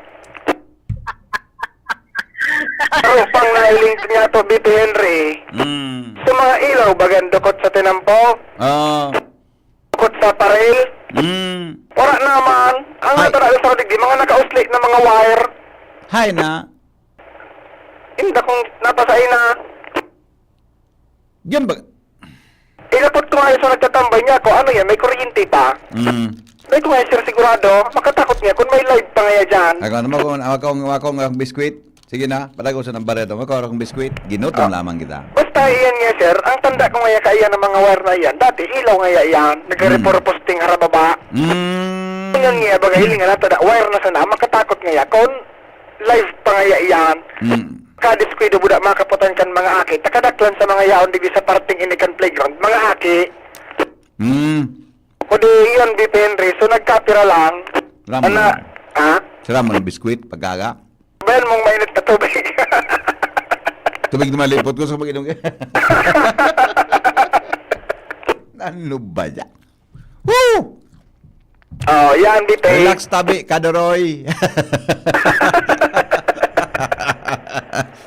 Pero pang nahiling niya to, B P Henry, Mm. sa mga ilaw, bagang dukot sa tinampo, Ah. dukot sa paril, Mm. Wala naman. Ang Ay. Natara sa digdi, mga nakausli na mga wire. Hay na. Inda kung napasay na. Diyan ba? Inapot ko nga sa nagtatambay niya ako, ano yan, may kuryente pa? Mm. May ko nga, sir, sigurado, makatakot niya kung may live pa nga yan dyan. Ako naman, kung, ako, ako, ako, biskwit. Sige na, patagosan ang bareta mo. Ikaw, akong biskwit. Ginutom Ah. lamang kita. Basta iyan nga, sir, ang tanda ko nga kaya ng mga wire na iyan, dati ilaw nga iyan, nagre-report Mm. posting harababa. Mm. Iyan nga, bagay, hiling nga nato, da, wire na sana, makatakot nga iyan. Kung live pa nga iyan, Mm. kadiskuido buda makaputan kan mga aki, takadaklan sa mga yaon digdi sa parting ini kan playground, mga aki. Mm. Kung di iyan, B P Henry, so nagkapira lang. Ramon. Ana, ha? Sira mo ng biskwit, pagkaga. Bayan mong mainit na tubig. Tubig na malipot ko sa pag-inom. Ano ba yan? Woo! Oh, yan, B P. Relax, tabi, Kadoroy.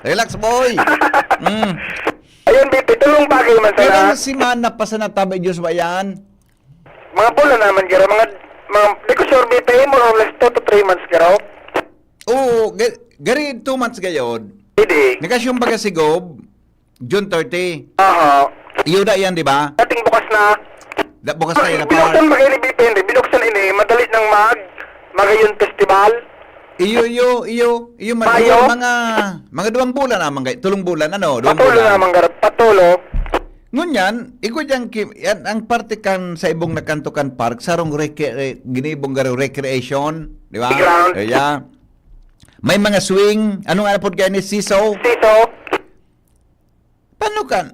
Relax, boy. Mm. Ayun, B P, tulong bagay man sana. Ilang semana pa sana, tabi, Diyos ba yan? Mga bulan naman, garo. Mga, mga, di ko sure, B P, more or less two to three months, garo. Oo, ga-, gari two months gayod. Hindi. Nakasyong baga si Gob, June thirty. Aha. Iyo da yan, di ba? Dating bukas na. Da, bukas na Ay, yan, binuksan par. Ba kayo ni B P Henry? Binuksan ini, madali nang mag, Magayon Festival. Iyo, iyo, iyo, iyo, man, Mayo? Iyo, mga, mga duwang bulan naman kay, tulong bulan, ano, duwang Patulo bulan. Naman, garo. Patulo. Ngunyan, igwa diyang ki-, yan, ang parte kan sa ibong nakanto kan park, sarong recre-, re-, ginibong garo recreation, di ba? Playground. Kaya, may mga swing, ano nga na po kaya ni Siso? Siso. Paano kan?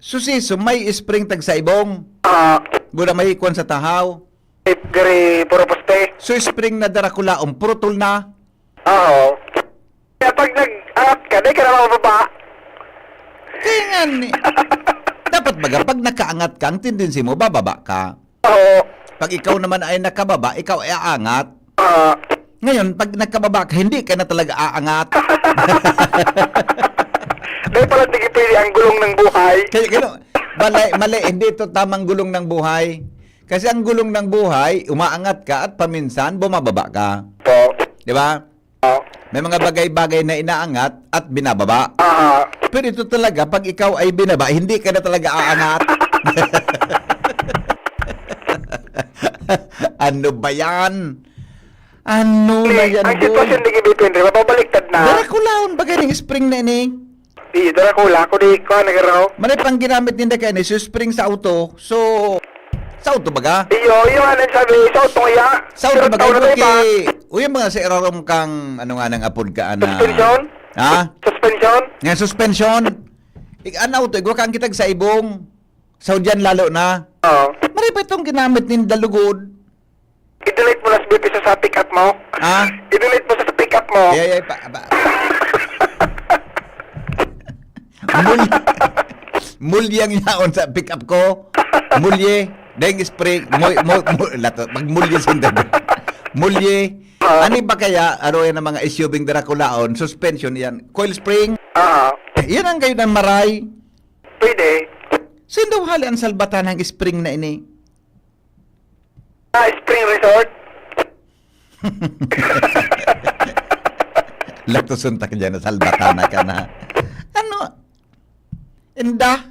So, Siso, may spring tag sa ibong? Ah. Gura may ikwan sa tahaw? Gari, puro poste. So, spring na darakulaon, purutol na? Oo. Kaya pag nag-angat ka, di ka na mababa. Kaya nga ni, dapat baga, pag nakaangat ka, ang tendency mo, bababa ka. Oo. Pag ikaw naman ay nakababa, ikaw ay aangat. Ah. Ngayon, pag nakababa ka, hindi ka na talaga aangat. Dahil pala, di pwede ang gulong ng buhay. Kaya, kaya, mali, mali, hindi ito tamang gulong ng buhay. Kasi ang gulong ng buhay, umaangat ka at paminsan bumababa ka. Po. Di ba? Ah. May mga bagay-bagay na inaangat at binababa. Aha. Pero ito talaga, pag ikaw ay binaba, hindi ka na talaga aangat. Ano ba yan? Ano ba yan, boy? Ang sitwasyon ni Gibipin, di ba? Pabaliktad na. Darakulaon ba ganing spring na ini? Di, Dracula, ako di, kuha na garo. Manay pang ginamit ninda kaya ni, so spring sa auto. So, sa auto baga? Iyo, iyo nga nang sabi, sa auto nga. Sa auto baga, okay. Uy, mga sa irarom kang, ano nga nang apod ka, ana? Suspension? Ha? Suspension? Nga, suspension? Ik-, an auto, igwa kang kitag sa ibong. Sa udyan lalo na. Oo. Maray pa itong ginamit ninda lugod. I-delete mo na sa B P sa, sa pick-up mo. Ha? I-delete mo sa, sa pick-up mo. Ay, ay, pa, pa. Mul-, mulyang yaon sa pick-up ko. Mulye. Deng spray. Moy, moy, moy, lato. Pag mulye sinda. Mulye. Ah. Ani ba kaya, aro yan ang mga S U V-ng darakulaon, suspension yan. Coil spring. Ah. Yan ang kayo ng maray. Pwede. Saan daw hali ang salbatan ng spring na ini? Ah, Spring Resort. Latuson ta ka dyan, nasalbatan na ka na. Ano? Inda?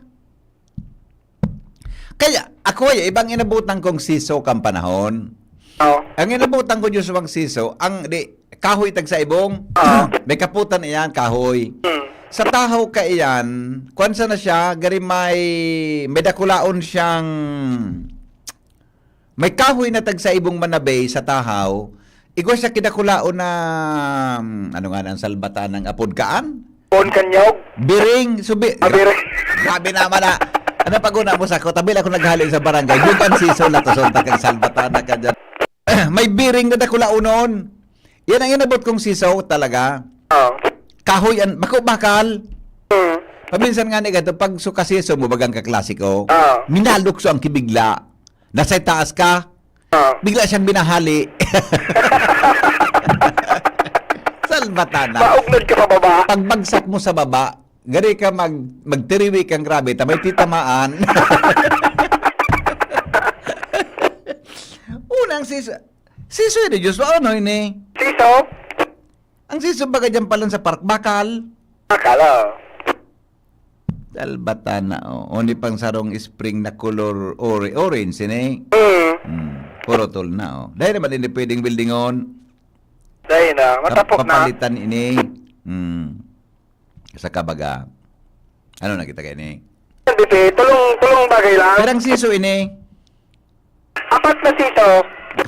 Kaya, ako ay, ibang inabutan kong siso kang panahon. Oo. Ang inabutan ko, Diyos, bang siso, ang, di, kahoy tag sa ibong, Oo. May kaputan iyan, kahoy. Hmm. Sa tahaw ka iyan, kwan sana siya, gari may, may dakulaon siyang, may kahoy na tag sa ibong manabay sa tahaw, igwa siya kidakulaon na, ano nga na ang salbatan ng apod kaan? Bon Kanyog? Biring, subi. Ah, biring. Grabe naman na. Ano pag-una mo sa ko? Tabi lang ako naghali sa barangay. Yung kan siso na to, sonta kang salbatan na ka dyan. May biring na dakulaonon. Yan ang inabot kong siso talaga. Oo. Kahoy, an-, bako bakal. Hmm. Paminsan nga ni gato, pag sukasiso mo, bagang kaklasiko, Oo. Minalukso ang kibigla. Nasa taas ka, Oo. Bigla siyang binahali. Salbatana. Maugnod ka pababa. Pagbagsak mo sa baba, gari ka mag-, magtiriwi kang grabe, ta may titamaan. Siso ini, Joshua, ano ini? Siso? Ang siso baga dyan pala sa Park Bakal. Bakal, oh. Dalbatan na, oh. Only pang sarong spring na color ori-, orange, ini. Mm. Hmm. Puro tol na, oh. Dahil naman hindi pwedeng buildingon. Dahil na, matapok na. Papalitan ini. Hmm. Sa kabaga. Ano na kita kayo ni? Hindi, tulong, tulong bagay lang. Perang siso ini. Apat na siso.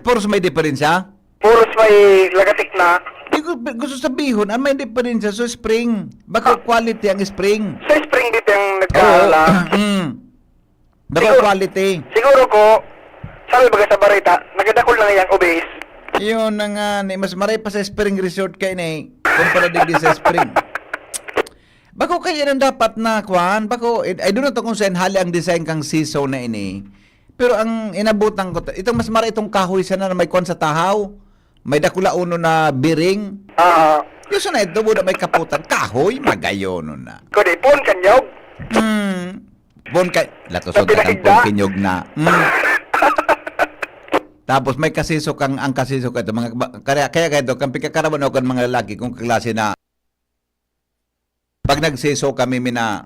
Puros may diferensya? Puros may lagatik na. Di ko, gusto sabihon, ang may diferensya sa spring. Baka quality ang spring. Sa spring dito ang nagkala. Oo. Mm. Baka Siguro, quality. Siguro ko, sabi baga sa barita, nagadakol na ngayang obis. Yun na nga, ni mas maray pa sa spring resort kayo ni kumpara digdi sa spring. Bako kayo nang dapat na, kwan, bako, I, I don't know to kung saan hali ang design kang siso na ini. Pero ang inabutan ko, itong mas mara itong kahoy sana na may kwan sa tahaw. May dakula uno na biring. Ah. Yung sana ito, buda may kaputan. Kahoy, magayono na. Kung ipon, kanyog. Hmm. Bon kay, latoson Sa ka kan pinahinda. Pon kinyog na. Hmm. Tapos may kasiso kang, ang kasiso ka ito, mga, ba, kaya, kaya ka ito, kang pikakaraman o kan mga lalaki, kung kaklase na, pag nagsiso kami, mina,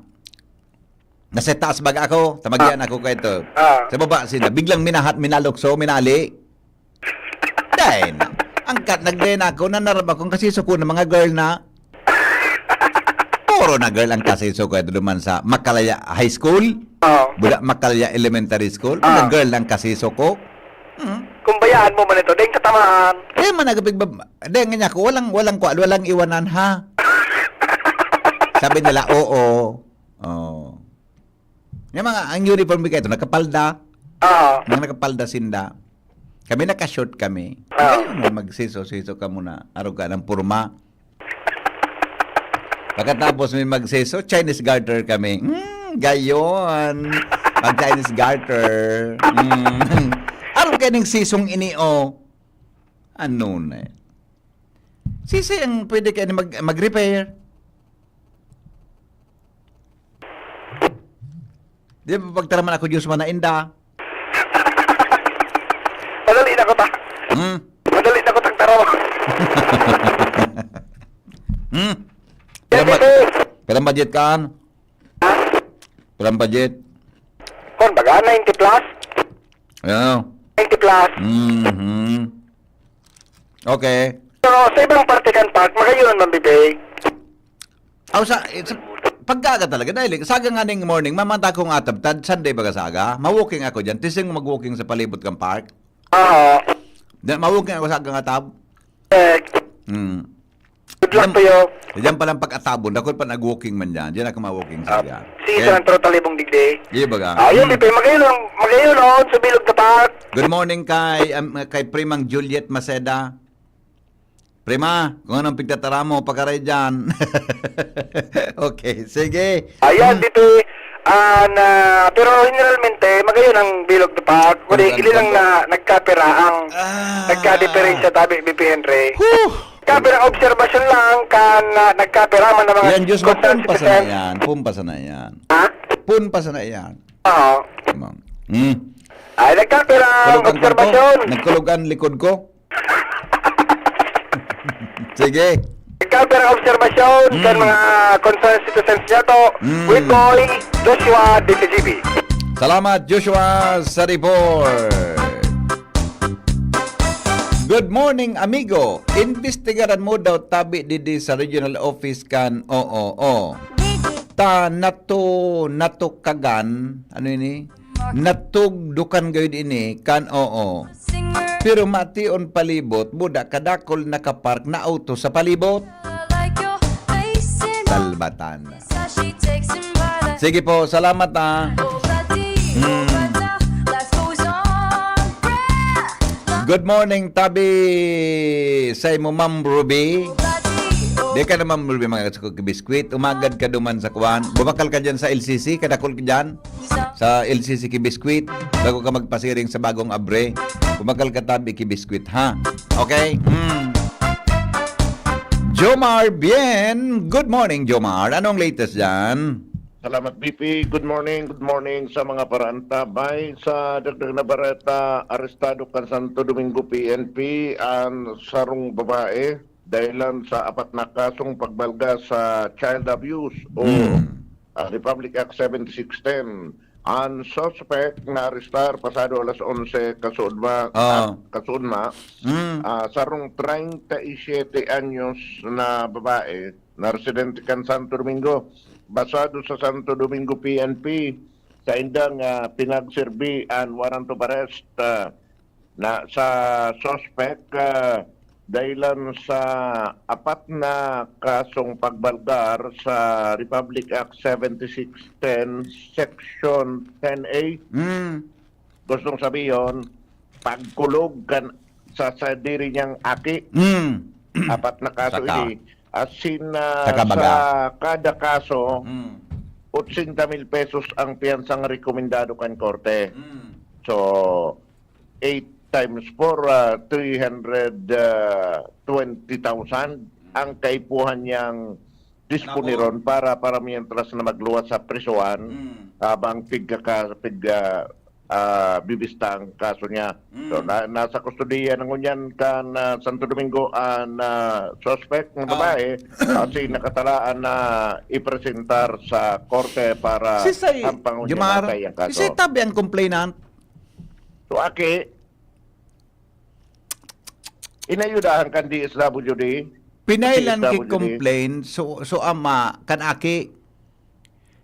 nasa taas baga ako, tamagyan Ah. ako ka ito. Ah. Sa baba, sila, biglang minahat, minalukso, minali. Then, ang kat, nagden ako, nanarap akong kasiso ko ng mga girl na, puro na girl ang kasiso ko ito duman sa Makalaya High School. Oo. Bula, Makalaya Elementary School. Mga Ah. girl ang kasiso ko. Hmm. Kung bayaan mo man ito, dahil katamaan. Eh, managapig ba, dahil nga niya ako, walang, walang kwa-, walang iwanan, ha? Sabi nila, "Oo." Oh. Yung mga, ang uniform ko ito, nakapalda. Oo. Mga nakapalda sinda. Kami naka-short kami. Oo. Ayun, magsiso-siso ka muna. Arog ka ng purma. Pagkatapos may magsiso, Chinese garter kami. Hmm, gayon. Mag Chinese garter. Hmm. Arog ka ng sisong ini, oh. Ano na eh? Sisi ang pwede kayo mag, mag-repair. Di ba pagtaraman ako, Diyos, manainda? Madali na ko ta. Hmm? Madali na ko tagtaraman. Hmm? Yan, Pirang ba-, ito. Pirang budget kan? Ha? Pirang budget? Kon, baga, ninety plus? Ano? Ninety plus. Mhm. Okay. Pero sa ibang parte kan park, magayon man, bibig. Aw, sa, sa pagkaaga talaga, dahil sa aga nga ning morning, mamata akong atab, tad Sunday baga sa aga, ma-walking ako dyan, tising mag-walking sa palibot kang park. Oo. Da, ma-walking ako sa aga nga atab. Eh, Hmm. Good luck Diyan, to you. Diyan palang pag-atabon, dakol pa nag-walking man dyan. Diyan ako ma-walking sa Ah, dyan. si Eh, San Antonio Talibong digdi. Di ba ka? Ah, yun, Hmm. Pipe. Magayon lang, magayon, oh, sa Bilog na Park. Good morning kay, um, kay Primang Juliet Maceda. Prima, kung anong pigtatara mo, pakaray dyan. Okay, sige. Ayan, Hmm. Pipe. Ah, na, pero generalmente, magayon ang Bilog na Park. Kundi, Ang ganda ililang to. na nagkapira ang Ah. nagkadiperensiya tabi, B P Henry. Whew! Kapira obserbasyon lang kan, ah, nagkapira man ang mga Yan, Diyos mo, concerned pun pa sana citizen. yan. Pun pa sana yan. Ha? Pun pa sana yan. Oo. Ma'am. Hmm. Ay, nagkapira ang Kulog ang obserbasyon. kwan ko. Nagkulog ang likod ko. Sige. Nagkapira ang obserbasyon kan Hmm. mga concerned citizens niya to. Hmm. With Boy Joshua D T G B. Salamat, Joshua, sa report. Good morning, amigo. Investigaran mo daw tabi didi sa regional office kan O O O. Ta nato, natukagan, ano ini? Natugdukan gayud ini kan O O O. Pero mation palibot, buda kadakol nakapark na auto sa palibot. Talbatan. Sige po, salamat, ah. Hmm. Good morning, tabi sa imo, Ma'am Ruby. Di ka na, Ma'am Ruby, mga biskwit. Umagad ka duman sa kuwan. Bumakal ka dyan sa L C C, kadakol ka dyan. Sa L C C ki biskwit, bago ka magpasiring sa bagong abre, bumakal ka tabi ki biskwit, ha? Okay? Hmm. Jomar Bien. Good morning, Jomar. Anong latest dyan? Salamat, B P. Good morning, good morning sa mga paraantabay. Sa dagdag na bareta, arestado kan Santo Domingo P N P an sarong babae dahilan sa apat na kasong pagbalga sa child abuse o, Mm. ah, Republic Act seventy-six ten. An suspect na arestar pasado alas onse kasuodma-, Ah. ah, kasuodma, Mm. ah, sarong treinta y siete anyos na babae na residente kan Santo Domingo. Basado sa Santo Domingo P N P, saindang, ah, pinagserbi an warrant of arrest, ah, na sa suspect, ah, dahilan sa apat na kasong pagbalgar sa Republic Act seventy-six ten, Section ten A. Mm. Gustong sabihin, pagkulog kan sa sadiri niyang aki. Mm. Apat na kaso Saka. ini. As in, ah, Saka baga. sa kada kaso, Mm. otsenta mil pesos ang piyansang rekomendado kan korte. Mm. So, eight times four, ah, three hundred twenty thousand ang kaipuhan niyang disponiron Nako. para, para mientras na magluwas sa prisuhan, Mm. habang pigkaka-, pigka-, ah, bibista ang kaso niya. Mm. So, na-, nasa kustodiya na ngunyan kan, ah, Santo Domingo an, ah, suspect na Ah. babae, kasi nakatalaan na ipresentar sa korte para Sisay, ang pangunyan Jomar, natin ang kaso. sisay tabi ang complainant? So, aki, inayudahan kan D S W D. Pinailan Kasi ki S W D. complain, so, so ama, kan aki.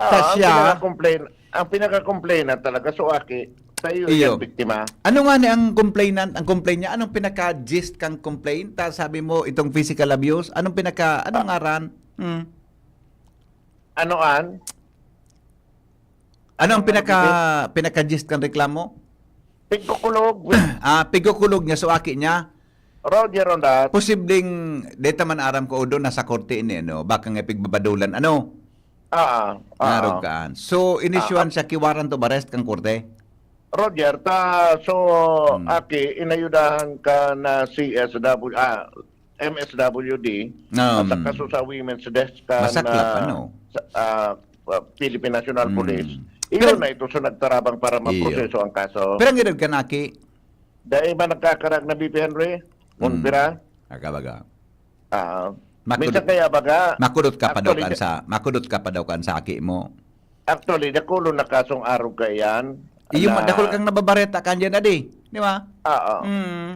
Ah, Ta ang siya pinaka-complain, ang pinaka-complain na talaga, so aki, sa iyo Iyo. yung biktima. Ano nga ni ang complainant, ang complaint niya? Anong pinaka-gist kang complaint? Ta, sabi mo, itong physical abuse? Anong pinaka, anong Ah. ngaran? Hmm. Ano an? Ano ang Ano pinaka, nga, pinaka-gist kang reklamo? Pigkukulog. Ah, pigkukulog niya, so aki niya? Roger on that. Posibleng, di ta man aram ko, Udo, nasa korte ini, ano? Baka nga pigbabadulan, ano? Ah, ah, Narog ah. kaan. So, inisyu-an Ah, siya ki warrant of arrest kang korte? Roger, ta, so, Hmm. aki, inayudahan ka na C S W, ah, M S W D, Um, at saka so sa women's desk ka Masaklap, na ano? sa, ah, Philippine National Hmm. Police. Iyon Pero na ito, so nagtarabang para Iyo. maproseso ang kaso. Pero ang edad ka na, aki? Dahil ba nagkakarag na, B P Henry? Hmm. Kung pira? Aga, baga. Ah, Makud-, minsan kaya baga, makudot ka pa daw actually, kan sa, makudot ka pa daw kan sa aki mo. Actually, dakulo na kasong arog kaiyan Iyo, na dakul kang nababareta kan diyan, adi. Di ba? Oo. Mm.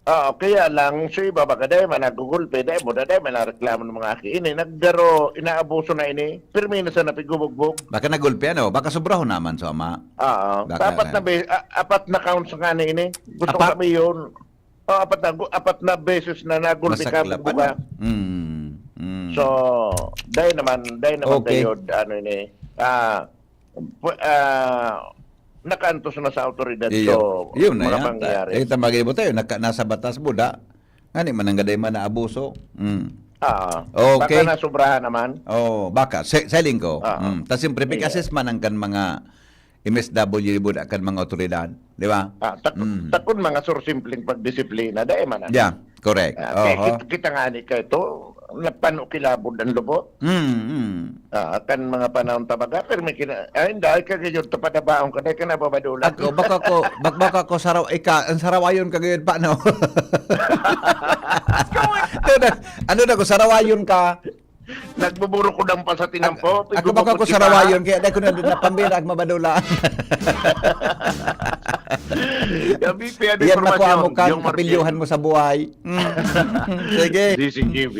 Oo, kaya lang, sa iba baga, dahil man nagugulpe, dahil mo, dahil man nareklamo ng mga aki ini, naggaro, inaabuso na ini, pirmi na sa napigubugbog. Baka nagulpe, ano? Baka sobrahon naman sa ama. Oo. Baka Apat na na. be-, a-, apat na counts nga na ini. Gusto ko Apat? sabihin, Oh, apat na gu-, apat na beses na nagulpi ka, Masaklap, bubuga. ano? Mm, mm. So, dai naman, dai naman Okay. tayo, ano ini, ah, pu-, ah, nakaantos na sa awtoridad. Iyo. So, Yun na mga yan. pangyayari. Ta-, eh, tamagay mo tayo, naka-, nasa batas mo, da? Ngani man ang gaday man na abuso. Mm. Ah, Okay. baka nasobrahan naman. Oh, baka. Se-, selling ko. Ah. Mm. Tas siyempre, Iyo. pig-assess man ang kan mga M S W, buda kan mga otoridad, di ba? Ah, tak-, Mm. takon mga sursimpleng pagdisiplina, dai man, ano? Yeah, correct. Ah, kaya Oho. kit-, kita nga ni ka ito, napanukilabod ang lubot. Mm, mm. Ah, kan mga panahon tabaga, pero may kina-, ay, hindi, ay, kagayon, tapadabaon ka, dai ka nababadulan. Ako, baka ko, bak-, baka ko saraw-, ika, ang sarawayon ka ngayon, paano? Ano na, ano na ko, sarawayon ka? Nagbuburukod ang pa sa tinampo, Ak-, ako baka ko pigbubuti ka, ha? sarawayon, kaya dahil ko na din napambira, ag mabadula. Sabi, kaya Yan informasyon, makuha mo kan yung Martin. kapilyuhan mo sa buhay. Mm. Sige. This is G V.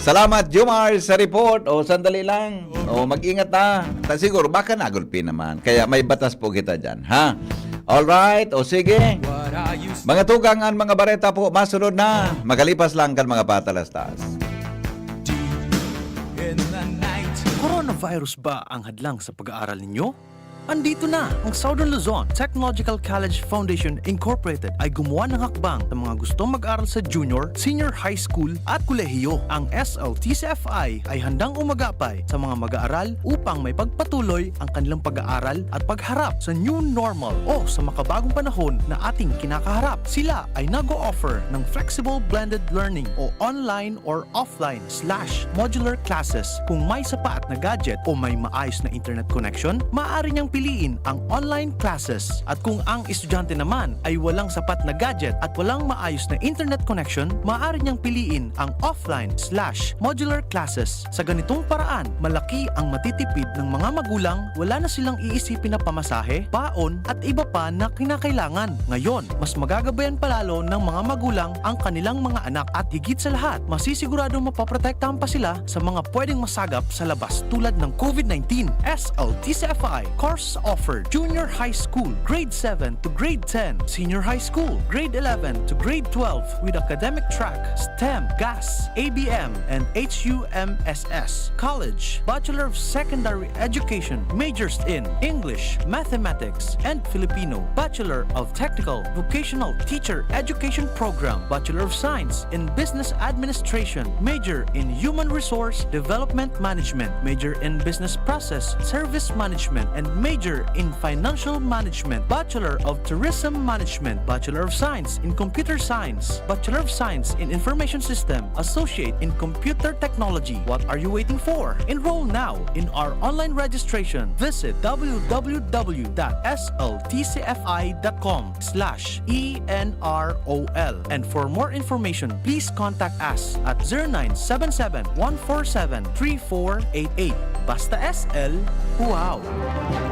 Salamat, Jomar, sa report. O, sandali lang. O, mag-ingat na. Ta-, siguro, baka nagulpi naman. Kaya may batas po kita dyan, ha? Alright, o sige. Mga tugang, ang mga bareta po, masunod na. Magalipas lang kan mga patalastas. Coronavirus ba ang hadlang sa pag-aaral ninyo? Andito na ang Southern Luzon Technological College Foundation Incorporated ay gumawa ng hakbang sa mga gustong mag-aral sa junior, senior high school at kolehiyo. Ang S L T C F I ay handang umagapay sa mga mag-aaral upang may pagpatuloy ang kanilang pag-aaral at pagharap sa new normal o sa makabagong panahon na ating kinakaharap. Sila ay nag-o-offer ng flexible blended learning o online or offline slash modular classes. Kung may sapat na gadget o may maayos na internet connection, maaari niyang piliin ang online classes. At kung ang estudyante naman ay walang sapat na gadget at walang maayos na internet connection, maaari niyang piliin ang offline slash modular classes. Sa ganitong paraan, malaki ang matitipid ng mga magulang, wala na silang iisipin na pamasahe, baon, at iba pa na kinakailangan. Ngayon, mas magagabayan pa lalo ng mga magulang ang kanilang mga anak at higit sa lahat, masisiguradong mapoprotektahan pa sila sa mga pwedeng masagap sa labas tulad ng COVID nineteen. S L T C F I course offer: Junior High School, Grade seven to Grade ten, Senior High School, Grade eleven to Grade twelve, with academic track STEM, GAS, A B M, and H U M S S. College, Bachelor of Secondary Education, majors in English, Mathematics, and Filipino, Bachelor of Technical Vocational Teacher Education Program, Bachelor of Science in Business Administration, major in Human Resource Development Management, major in Business Process Service Management, and major in Financial Management, Bachelor of Tourism Management, Bachelor of Science in Computer Science, Bachelor of Science in Information System, Associate in Computer Technology. What are you waiting for? Enroll now in our online registration. Visit w w w dot s l t c f i dot com slash e n r o l. And for more information, please contact us at zero nine seven seven, one four seven, three four eight eight. Basta S L, wow!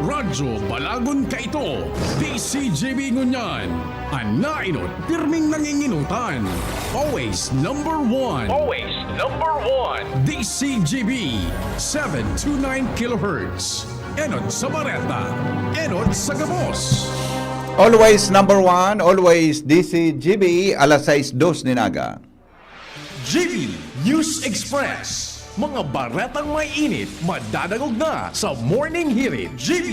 Radyo Balagon kaito, D C G B ngunyan. An nainot, pirming nanginginutan. Always number one. Always number one. D C G B, seven two nine kilohertz. Enot sa bareta, enot sa gabos. Always number one, always D C G B, alas sais dos nin aga. G B News Express. Mga baretang may init, madadangog na sa Morning Hirit. G B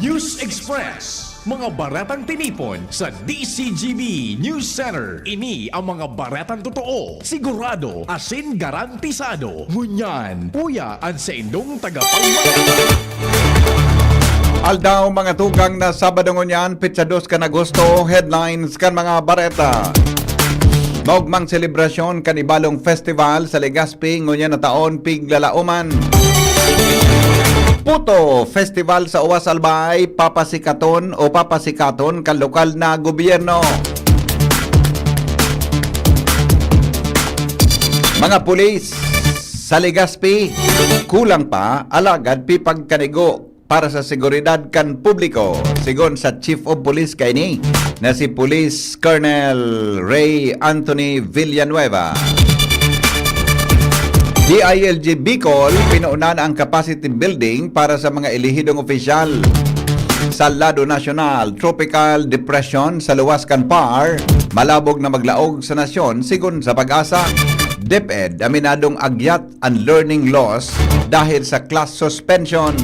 News Express. Mga baretang tinipon sa D C G B News Center. Ini ang mga baretang totoo, sigurado, asin garantisado. Ngunyan, uya an saindong tagapagbareta. Aldaw, mga tugang, na Sabado ngunyan, petsa dos kan Agosto, headlines kan mga bareta. Maogmang selebrasyon kan Ibalong Festival sa Legazpi ngunyan na taon piglalaoman. Puto Festival sa Uwas Albay, papasikaton o papasikaton kan lokal na gobyerno. Mga pulis sa Legazpi, kulang pa, alagad pipagkanigo para sa seguridad kan publiko, sigon sa Chief of Police kaini na si Police Colonel Ray Anthony Villanueva. D I L G Bicol, pinuuna na ang capacity building para sa mga elehidong opisyal. Sa lado nasyonal, tropical depression sa luwas kan PAR, malabog na maglaog sa nasyon, sigon sa PAGASA. DepEd, aminadong agyat an learning loss dahil sa class suspension.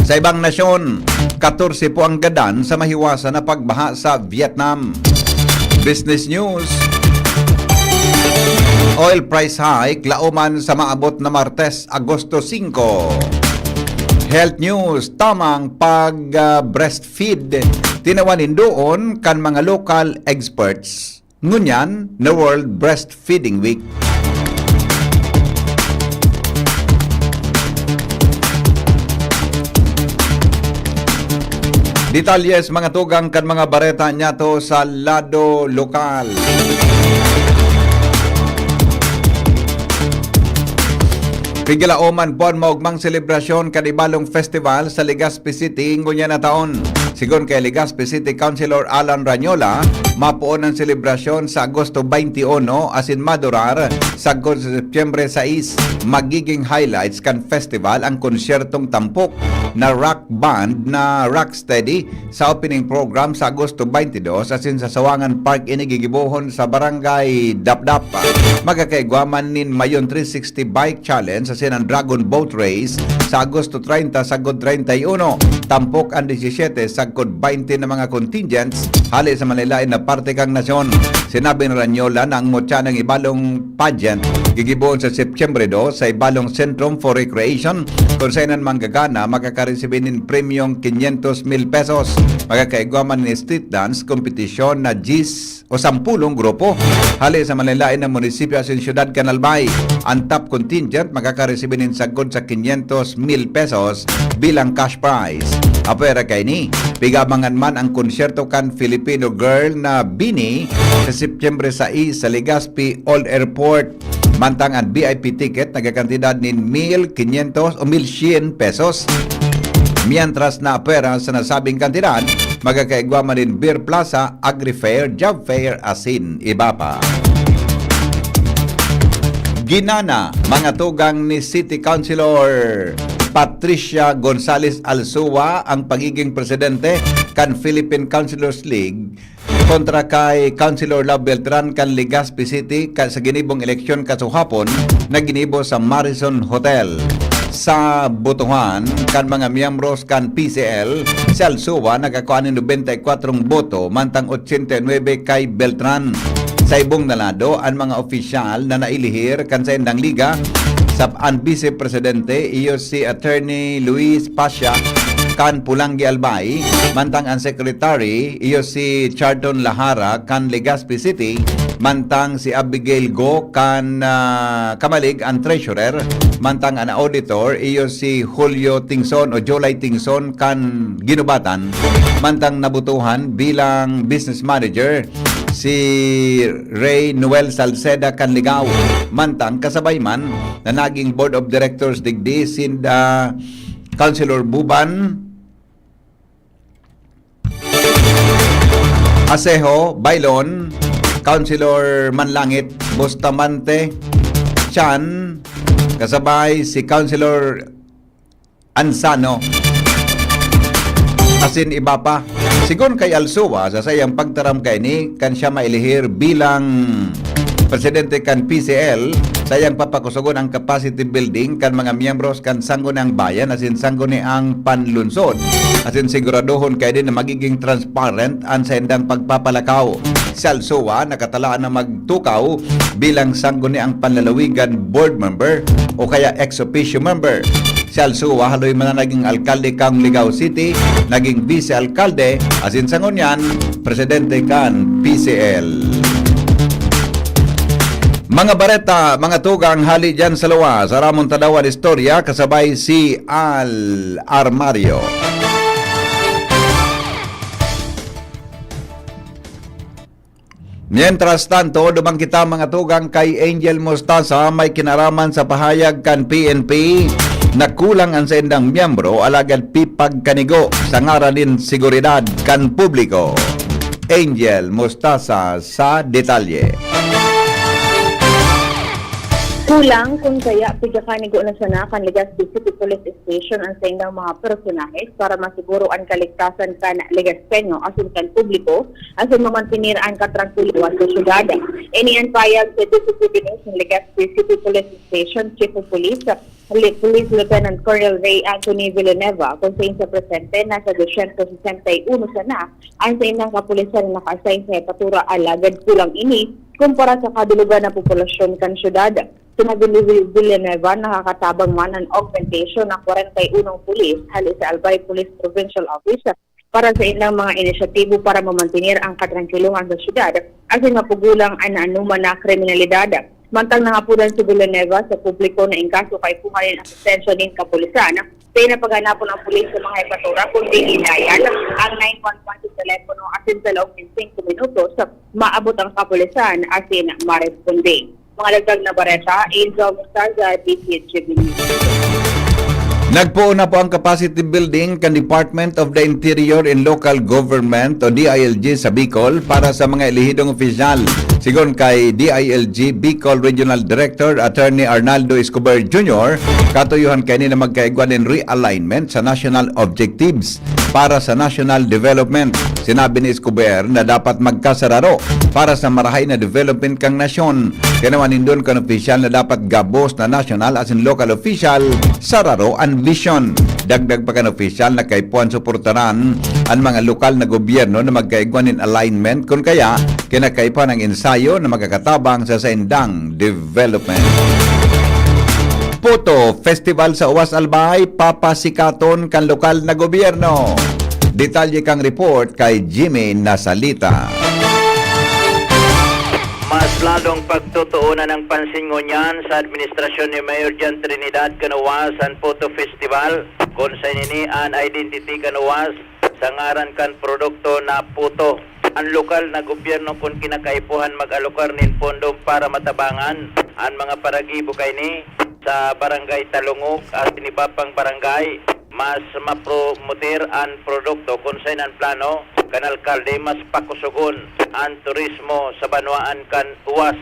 Sa ibang nasyon, katorse po ang gadan sa mahiwasan na pagbaha sa Vietnam. Business News. Oil price hike, laoman sa maabot na Martes, Agosto singko. Health News, tamang pag, ah, breastfeed, tinawan nin duon kan mga local experts. Ngunyan na World Breastfeeding Week. Detalye sa mga tugang kan mga bareta niyato sa lado lokal. Pigalaoman po an maogmang selebrasyon kan Ibalong Festival sa Legazpi City ngunyan na taon. Sigon kay Legazpi City Councilor Alan Rañola, mapoon an selebrasyon sa Agosto twenty-one asin madurar sagkod sa Setyembre sais. Magiging highlights kan festival ang konsyertong tampok na rock band na Rocksteady sa opening program sa Agosto twenty-two asin sa Sawangan Park ini gigibohon sa Barangay Dapdap. Magkakaigwa man nin Mayon three sixty Bike Challenge asin ang Dragon Boat Race sa Agosto treinta sagkod treinta y uno, tampok an disisyete sagkod baynte na mga contingents hale sa manlaen-laen na parte kan nasyon. Sinabi ni Rañola na ang Mutya nin Ibalong pageant gigibohon sa Setyembre dos sa Ibalong Centrum for Recreation, kun saen an manggagana makakaresibi nin premyong quinientos mil pesos. Magkakaigwa man nin street dance kompetisyon na diyes o sampolong grupo hale sa manlaen-laen na munisipyo asin syudad kan Albay. An top contingent makakaresibi nin sagkod sa quinientos mil pesos bilang cash prize. Apwera kaini, pig-aabangan man ang konsyerto kan Filipino girl na Bini sa Setyembre sais sa Legazpi Old Airport. Mantang an V I P ticket nagkakantidad nin mil quinientos o mil syen pesos. Mientras na apwera sa nasabing kantidad, magkakaigwa man nin Beer Plaza, Agri Fair, Job Fair, asin iba pa. Ginana, mga tugang ni City Councilor Patricia Gonzalez Alsua ang pagiging presidente kan Philippine Councilors League kontra kay Councilor Love Beltran kan Legazpi City ka, sa ginibong eleksyon kasuhapon na ginibo sa Marrison Hotel. Sa botohan kan mga miyembros kan P C L, si Alsua nakakua nin nobenta y kwatro boto, mantang ochenta y nuebe kay Beltran. Sa ibong na lado, an mga opisyal na nailihir kan saindang liga, sa an Vice Presidente, iyo si Attorney Luis Pasha kan Pulanggi Albay, mantang an Secretary, iyo si Charlton Lahara kan Legazpi City, mantang si Abigail Go kan, ah, Camalig an Treasurer, mantang an Auditor, iyo si Julio Tingson o Jolay Tingson kan Guinobatan, mantang nabotohan bilang Business Manager si Ray Noel Salceda kan Ligao, mantang kasabay man na naging Board of Directors digdi sinda Councilor Buban, Asejo, Bailon, Councilor Manlangit, Bustamante, Chan, kasabay si Councilor Ansano, asin iba pa. Sigon kay Alsua, sa saiyang pagtaram kaini, kan siya mailihir bilang presidente kan P C L, saiyang papakusogon ang capacity building kan mga miyembros kan Sangguniang Bayan asin Sangguniang Panlunsod, asin siguradohon kaini na magiging transparent an saindang pagpapalakaw. Si Alsua nakatalaan na magtukaw bilang Sangguniang Panlalawigan Board Member o kaya ex officio member. Si Alsua haloy man na naging alkalde kan Ligao City, naging vice-alkalde, asin sa ngunyan, presidente kan P C L. Mga bareta, mga tugang, hali diyan sa luwas, aramon ta daw an istorya kasabay si Al Armario. Mientras tanto, duman kita, mga tugang, kay Angel Mostaza, may kinaraman sa pahayag kan P N P na kulang an saindang miyembro, alagad pipagkanigo sa ngaran nin seguridad kan publiko. Angel Mostaza sa detalye. Kulang kun kaya pigakanigo na sana kan Legazpi City Police Station an saindang mga personahe para masiguro an kaligtasan kan Legazpeño asin kan publiko asin mamantener an katrangkilohan sa syudad. Ini an payag sa Deputy Division Legazpi City Police Station Chief of Police, Li- Police Lieutenant Colonel Ray Anthony Villanueva, kun saen sa presente nasa dosyentos sesenta y uno sana an saindang kapulisan na naka-assign sa hepatura, alagad kulang ini kumpara sa kabilugan na populasyon kan syudad. Sinabi ni Villanueva, nakakatabang man an augmentation ng kwarenta y unong pulis hali sa Albay Police Provincial Office para sa ilang mga inisyatibo para mamantener ang katrangkilohan sa syudad asin mapugulang an anoman na kriminalidad. Mantang nangapodan si Villanueva sa publiko na in kaso kaipuhan nin asistensya nin kapulisan, dai na paghanapon ang pulis sa mga hepatura kundi indayan ang nine one one sa telepono asin sa laog nin singko minutos, maabot ang kapulisan asin maresponde. Mga dagdag na bareta, Angel Mostaza, D P H G B News. Nagpoon na po ang capacity building kan Department of the Interior and Local Government o D I L G sa Bicol para sa mga elehidong opisyal. Sigon kay D I L G Bicol Regional Director Attorney Arnaldo Escobar Junior, katuyuhan kaini na magkaigwa nin realignment sa national objectives para sa national development. Sinabi ni Escobar na dapat magkasararo para sa marahay na development kan nasyon. Tinawan nindon kan opisyal na dapat gabos na national asin local official sa raro an vision. Dagdag pa kan opisyal na kaipuhan suportaran an mga lokal na gobyerno na magkaigwa nin alignment, kun kaya kinakaipuhan ang ensayo na magkakatabang sa saindang development. Puto Festival sa Uwas Albay, papasikaton kan lokal na gobyerno. Detalye kan report kay Jimmy Nasalita. Mas lalong pagtutuunan ang pansin ngunyan sa administrasyon ni Mayor John Trinidad kan Uwas an Puto Festival, kun sa ini an identity kan Uwas sa ngaran kan produkto na puto. An lokal na gobyerno kun kinakaipuhan mag-alokar nin pondo para matabangan an mga paragibo kaini sa Barangay Talungog asin iba pang barangay, mas mapromoter an produkto kun saen an plano kan alkalde mas pakusogon an turismo sa banwaan kan Uwas.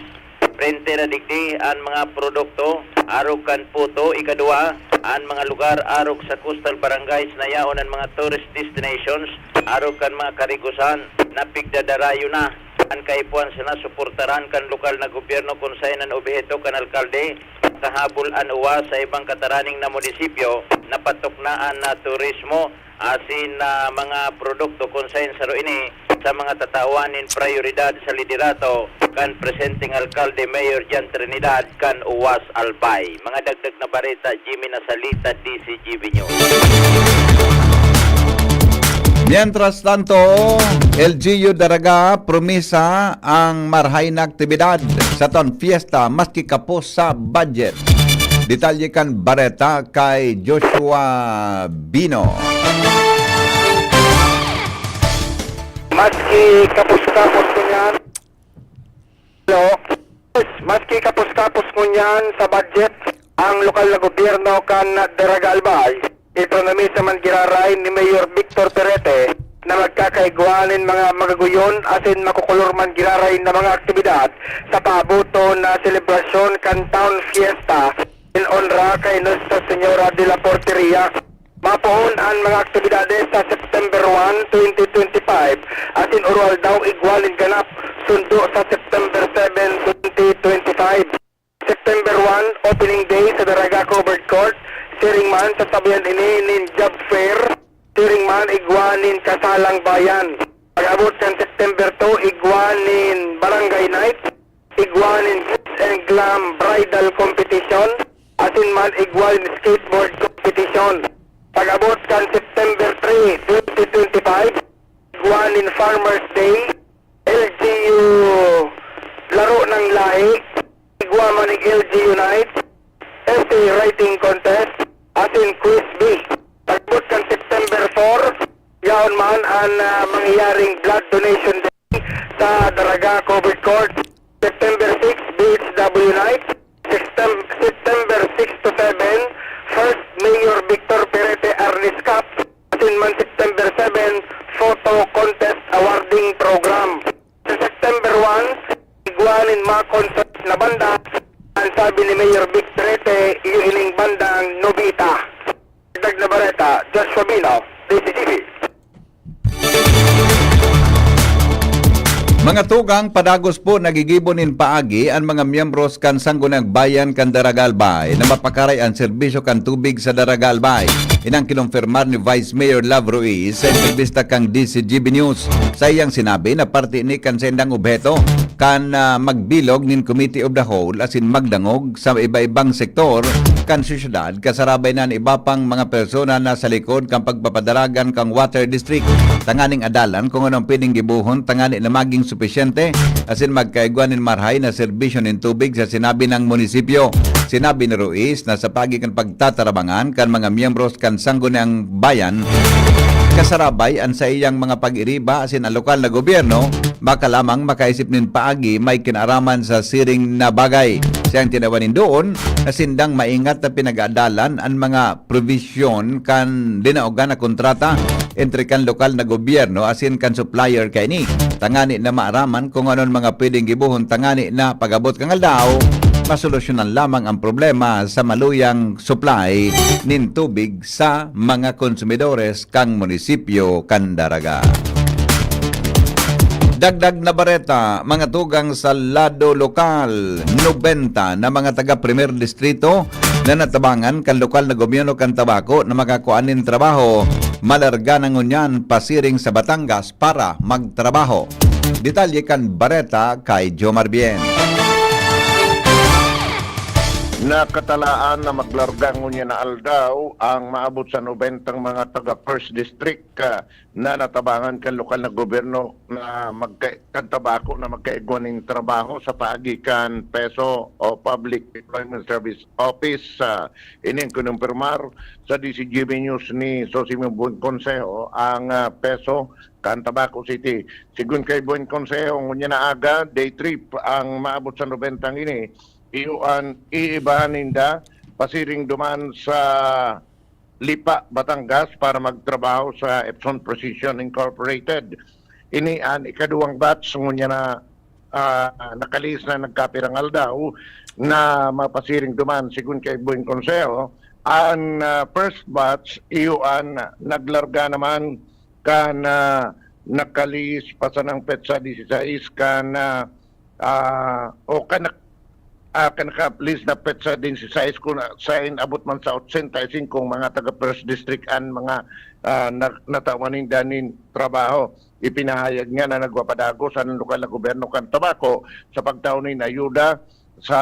Prente na digdi an mga produkto arog kan puto. Ikaduwa, an mga lugar arog sa coastal barangays na yaon an mga tourist destinations arog kan mga karigosan na pigdadarayo na. An kaipuhan sana suportaran kan lokal na gobyerno kun saen an obheto kan alkalde, kahabol an Uwas sa ibang kataraning na munisipyo na patuknaan na turismo asin na mga produkto kun saen saro ini sa mga tatawan nin prayoridad sa liderato kan presenteng alkalde Mayor John Trinidad kan Uwas Albay. Mga dagdag na bareta, Jimmy Nasalita, D C G B News. Mientras tanto, L G U Daraga, promisa ang marahay na aktibidad sa taon fiesta maski kapos sa budget. Detalye kan bareta kay Joshua Bino. Maski kapos-kapos ngunyan, hello? Maski kapos-kapos ngunyan sa budget, ang lokal na gobyerno kan Daraga Albay, ipromisa man giraray ni Mayor Victor Perete na magkakaigwa nin mga magaguyon asin makukulor man giraray na mga aktibidad sa paaboton na selebrasyon kan Town Fiesta in onra kay Nuestra Señora de la Porteria. Mapoon an mga aktibidades sa September one, twenty twenty-five, asin urualdaw igwa nin ganap, sundo sa September seven, twenty twenty-five. September one, opening day sa Daraga Covered Court, siring man sasabihan ini nin job fair, siring man igwa nin kasalang bayan. Pag-abot kan September two, igwa nin barangay night, igwa nin Boots and Glam Bridal Competition, asin man igwa nin skateboard competition. Pag-abot kan September three, twenty twenty-five, igwa nin Farmers Day, L G U Laro ng Lahi, igwa man nin L G U Night, essay writing contest, asin quiz bee. Pag-abot kan September four, yaon man an, ah, mangyayaring blood donation day sa Daraga Covered Court. September six, B H W Night. Septem-, September six to seven, First Mayor Victor Perete Arnis Cup. Asin man September seven, Photo Contest Awarding Program. Sa September one, igwa nin mga concert na banda. An sabi ni Mayor Vic Perete, iyo ining bandang Nobita. Dagdag na bareta, Joshua Bino, D C T V. Mga tugang, padagos po nagigibo nin paagi an mga miyembros kan Sangguniang Bayan kan Daraga Albay na mapakaray an serbisyo kan tubig sa Daraga Albay. Inang kinumpirmar ni Vice Mayor Love Ruiz sa entrevista kan D C G B News. Sa iyang sinabi na parte ini kan saindang obheto kan, ah, magbilog nin Committee of the Whole asin magdangog sa iba-ibang sektor kan sosyedad, kasarabay na an iba pang mga persona na sa likod kan pagpapadaragan kan Water District, tanganing adalan kung anong pwedeng gibohon tangani na maging supisyente asin magkaigwa nin marahay na serbisyo nin tubig sa sinabi nang munisipyo. Sinabi ni Ruiz na sa paagi kan pagtatarabangan kan mga miyembros kan Sangguniang Bayan, kasarabay an saiyang mga pag-iriba asin an lokal na gobyerno, baka lamang makaisip nin paagi may kinaaraman sa siring na bagay. Sa iyang tinawan nin doon na sindang maingat na pinag-aadalan an mga probisyon kan dinaogan na kontrata entre kan lokal na gobyerno asin kan supplier kaini, tangani na maaraman kung anon mga pwedeng gibohon tangani na pag-abot kan aldaw, masolusyonan lamang ang problema sa maluyang supply nin tubig sa mga konsumidores kan munisipyo kan Daraga. Dagdag na bareta, mga tugang sa lado lokal, nobenta na mga taga Primer Distrito na natabangan kan lokal na gobyerno kan Tabaco na makakua nin trabaho, malarga na ngunyan pasiring sa Batangas para magtrabaho. Detalye kan bareta kay Jomar Bien. Nakatalaan na maglarga ngunyan na aldaw ang maabot sa nobentang mga taga First District, ah, na natabangan kan lokal na gobyerno na magka-, kan Tabaco na magkaigwa nin trabaho sa paagi kan PESO o Public Employment Service Office. Ah, ini ang kinumpirmar sa D Z G B News ni Sosimo Buenconsejo, ang, ah, PESO kan Tabaco City. Sigon kay Buenconsejo, ngunyan na aga, day trip ang maabot sa nobentang ini. Iyo an iibahan ninda pasiring duman sa Lipa, Batangas para magtrabaho sa Epson Precision Incorporated. Ini an ikaduwang batch ngunyan na, ah, nakalihis na nagkapirang aldaw na mapasiring duman, sigon kay Buenconsejo. An, ah, first batch, iyo an naglarga naman kan, ah, nakalihis pa sanang petsa dieciséis kan, ah, ah, o kan, ah, kan naka-list na petsa dieciséis, kun saen abot man sa ochenta y singko mga taga First District an mga, ah, na-, natawan ninda nin trabaho. Ipinahayag niya na nagpapadagos an lokal na gobyerno kan Tabaco sa pagtao nin ayuda sa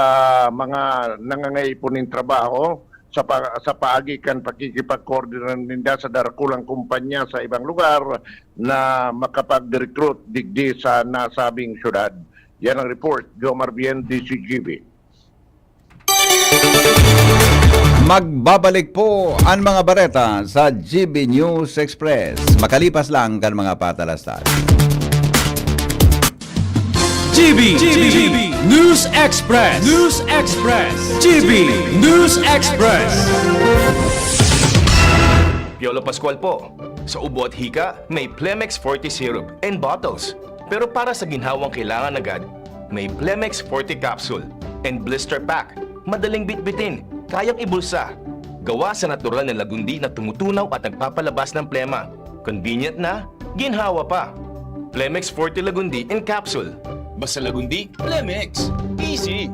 mga nangangaipo nin trabaho sa pa-, sa paagi kan pakikipagkoordinar ninda sa darakulang kumpanya sa ibang lugar na makapag-recruit digdi sa nasabing syudad. Yan ang report, Jomar Bien, D Z G B. Magbabalik po ang mga bareta sa G B News Express. Makalipas lang kan mga patalastas. G B, G B News Express. News Express. G B News Express. Piolo Pascual po. Sa ubo at hika, may Plemex Forte Syrup and bottles. Pero para sa ginhawang kailangan agad, may Plemex Forte Capsule and Blister Pack. Madaling bitbitin, kayang ibulsa. Gawa sa natural na lagundi na tumutunaw at nagpapalabas ng plema. Convenient na, ginhawa pa. Plemex Forte Lagundi in Capsule. Basta Lagundi, Plemex. Easy!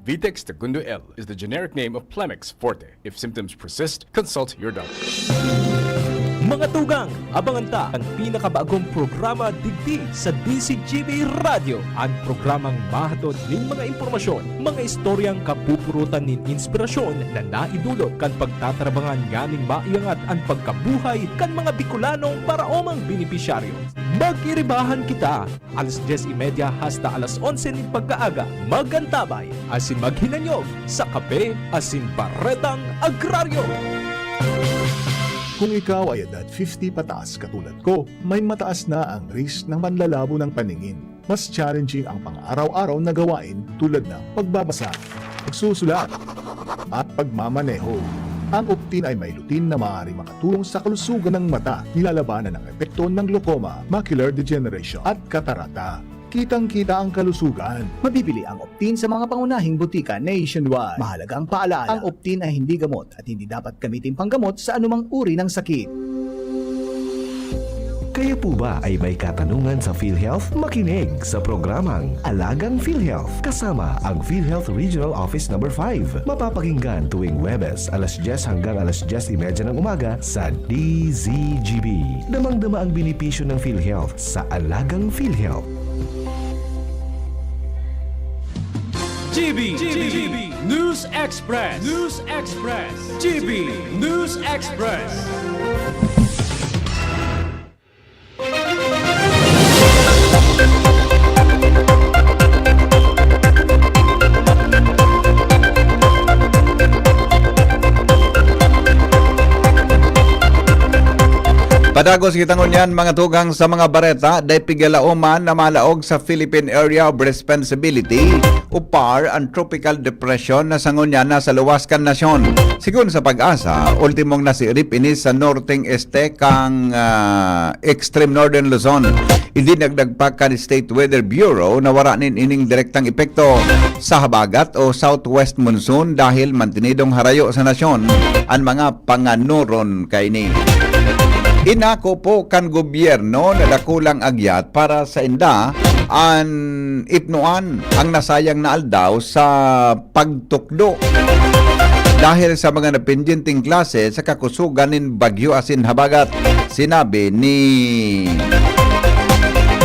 Vitex Segundo L is the generic name of Plemex Forte. If symptoms persist, consult your doctor. Mga tugang, abangan ta an pinakabagong programa digdi sa D Z G B Radyo, an programang mahatod nin mga impormasyon, mga istoryang kapupurutan nin inspirasyon na naidulot kan pagtatarabangan nganing maiangat an pagkabuhay kan mga Bicolanong paraomang benepisyaryo. Mag-iribahan kita, alas dyes y media hasta alas onse nin pagkaaga. Mag-antabay asin maghinanyog sa Kape asin Baretang Agraryo. Kung ikaw ay edad fifty pataas katulad ko, may mataas na ang risk ng panlalabo ng paningin. Mas challenging ang pang-araw-araw na gawain tulad ng pagbabasa, pagsusulat, at pagmamaneho. Ang Optin ay may lutein na maaaring makatulong sa kalusugan ng mata, nilalabanan ang epekto ng glaucoma, macular degeneration, at katarata. Kitang-kita ang kalusugan. Mabibili ang Optin sa mga pangunahing botika nationwide. Mahalagang paalaala, ang Optin ay hindi gamot at hindi dapat gamitin panggamot sa anumang uri ng sakit. Kayo po ba ay may katanungan sa PhilHealth? Makinig sa programang Alagang PhilHealth kasama ang PhilHealth Regional Office Number five. Mapapakinggan tuwing Huwebes, alas dyes hanggang alas dyes y media ng umaga sa D Z G B. Damang-dama ang benepisyo ng PhilHealth sa Alagang PhilHealth. G B, G B News Express. News Express. G B News Express. Padagos kita ngunyan, mga tugang, sa mga bareta. Dai pigalaoman na malaog sa Philippine Area of Responsibility o PAR ang tropical depression na sa ngunyan nasa luwas kan nasyon. Sigon sa PAGASA, ultimong nasirip ini sa norteng este kan, ah, extreme northern Luzon. Idinagdag pa kan State Weather Bureau na wara nin ining direktang epekto sa habagat o southwest monsoon dahil mantenidong harayo sa nasyon an mga panganoron kaini. Inako po kan gobyerno na dakulang agyat para sa inda an ipnoan ang nasayang na aldaw sa pagtukdo dahil sa mga napindyenteng klase sa kakusogan nin bagyo asin habagat. Sinabi ni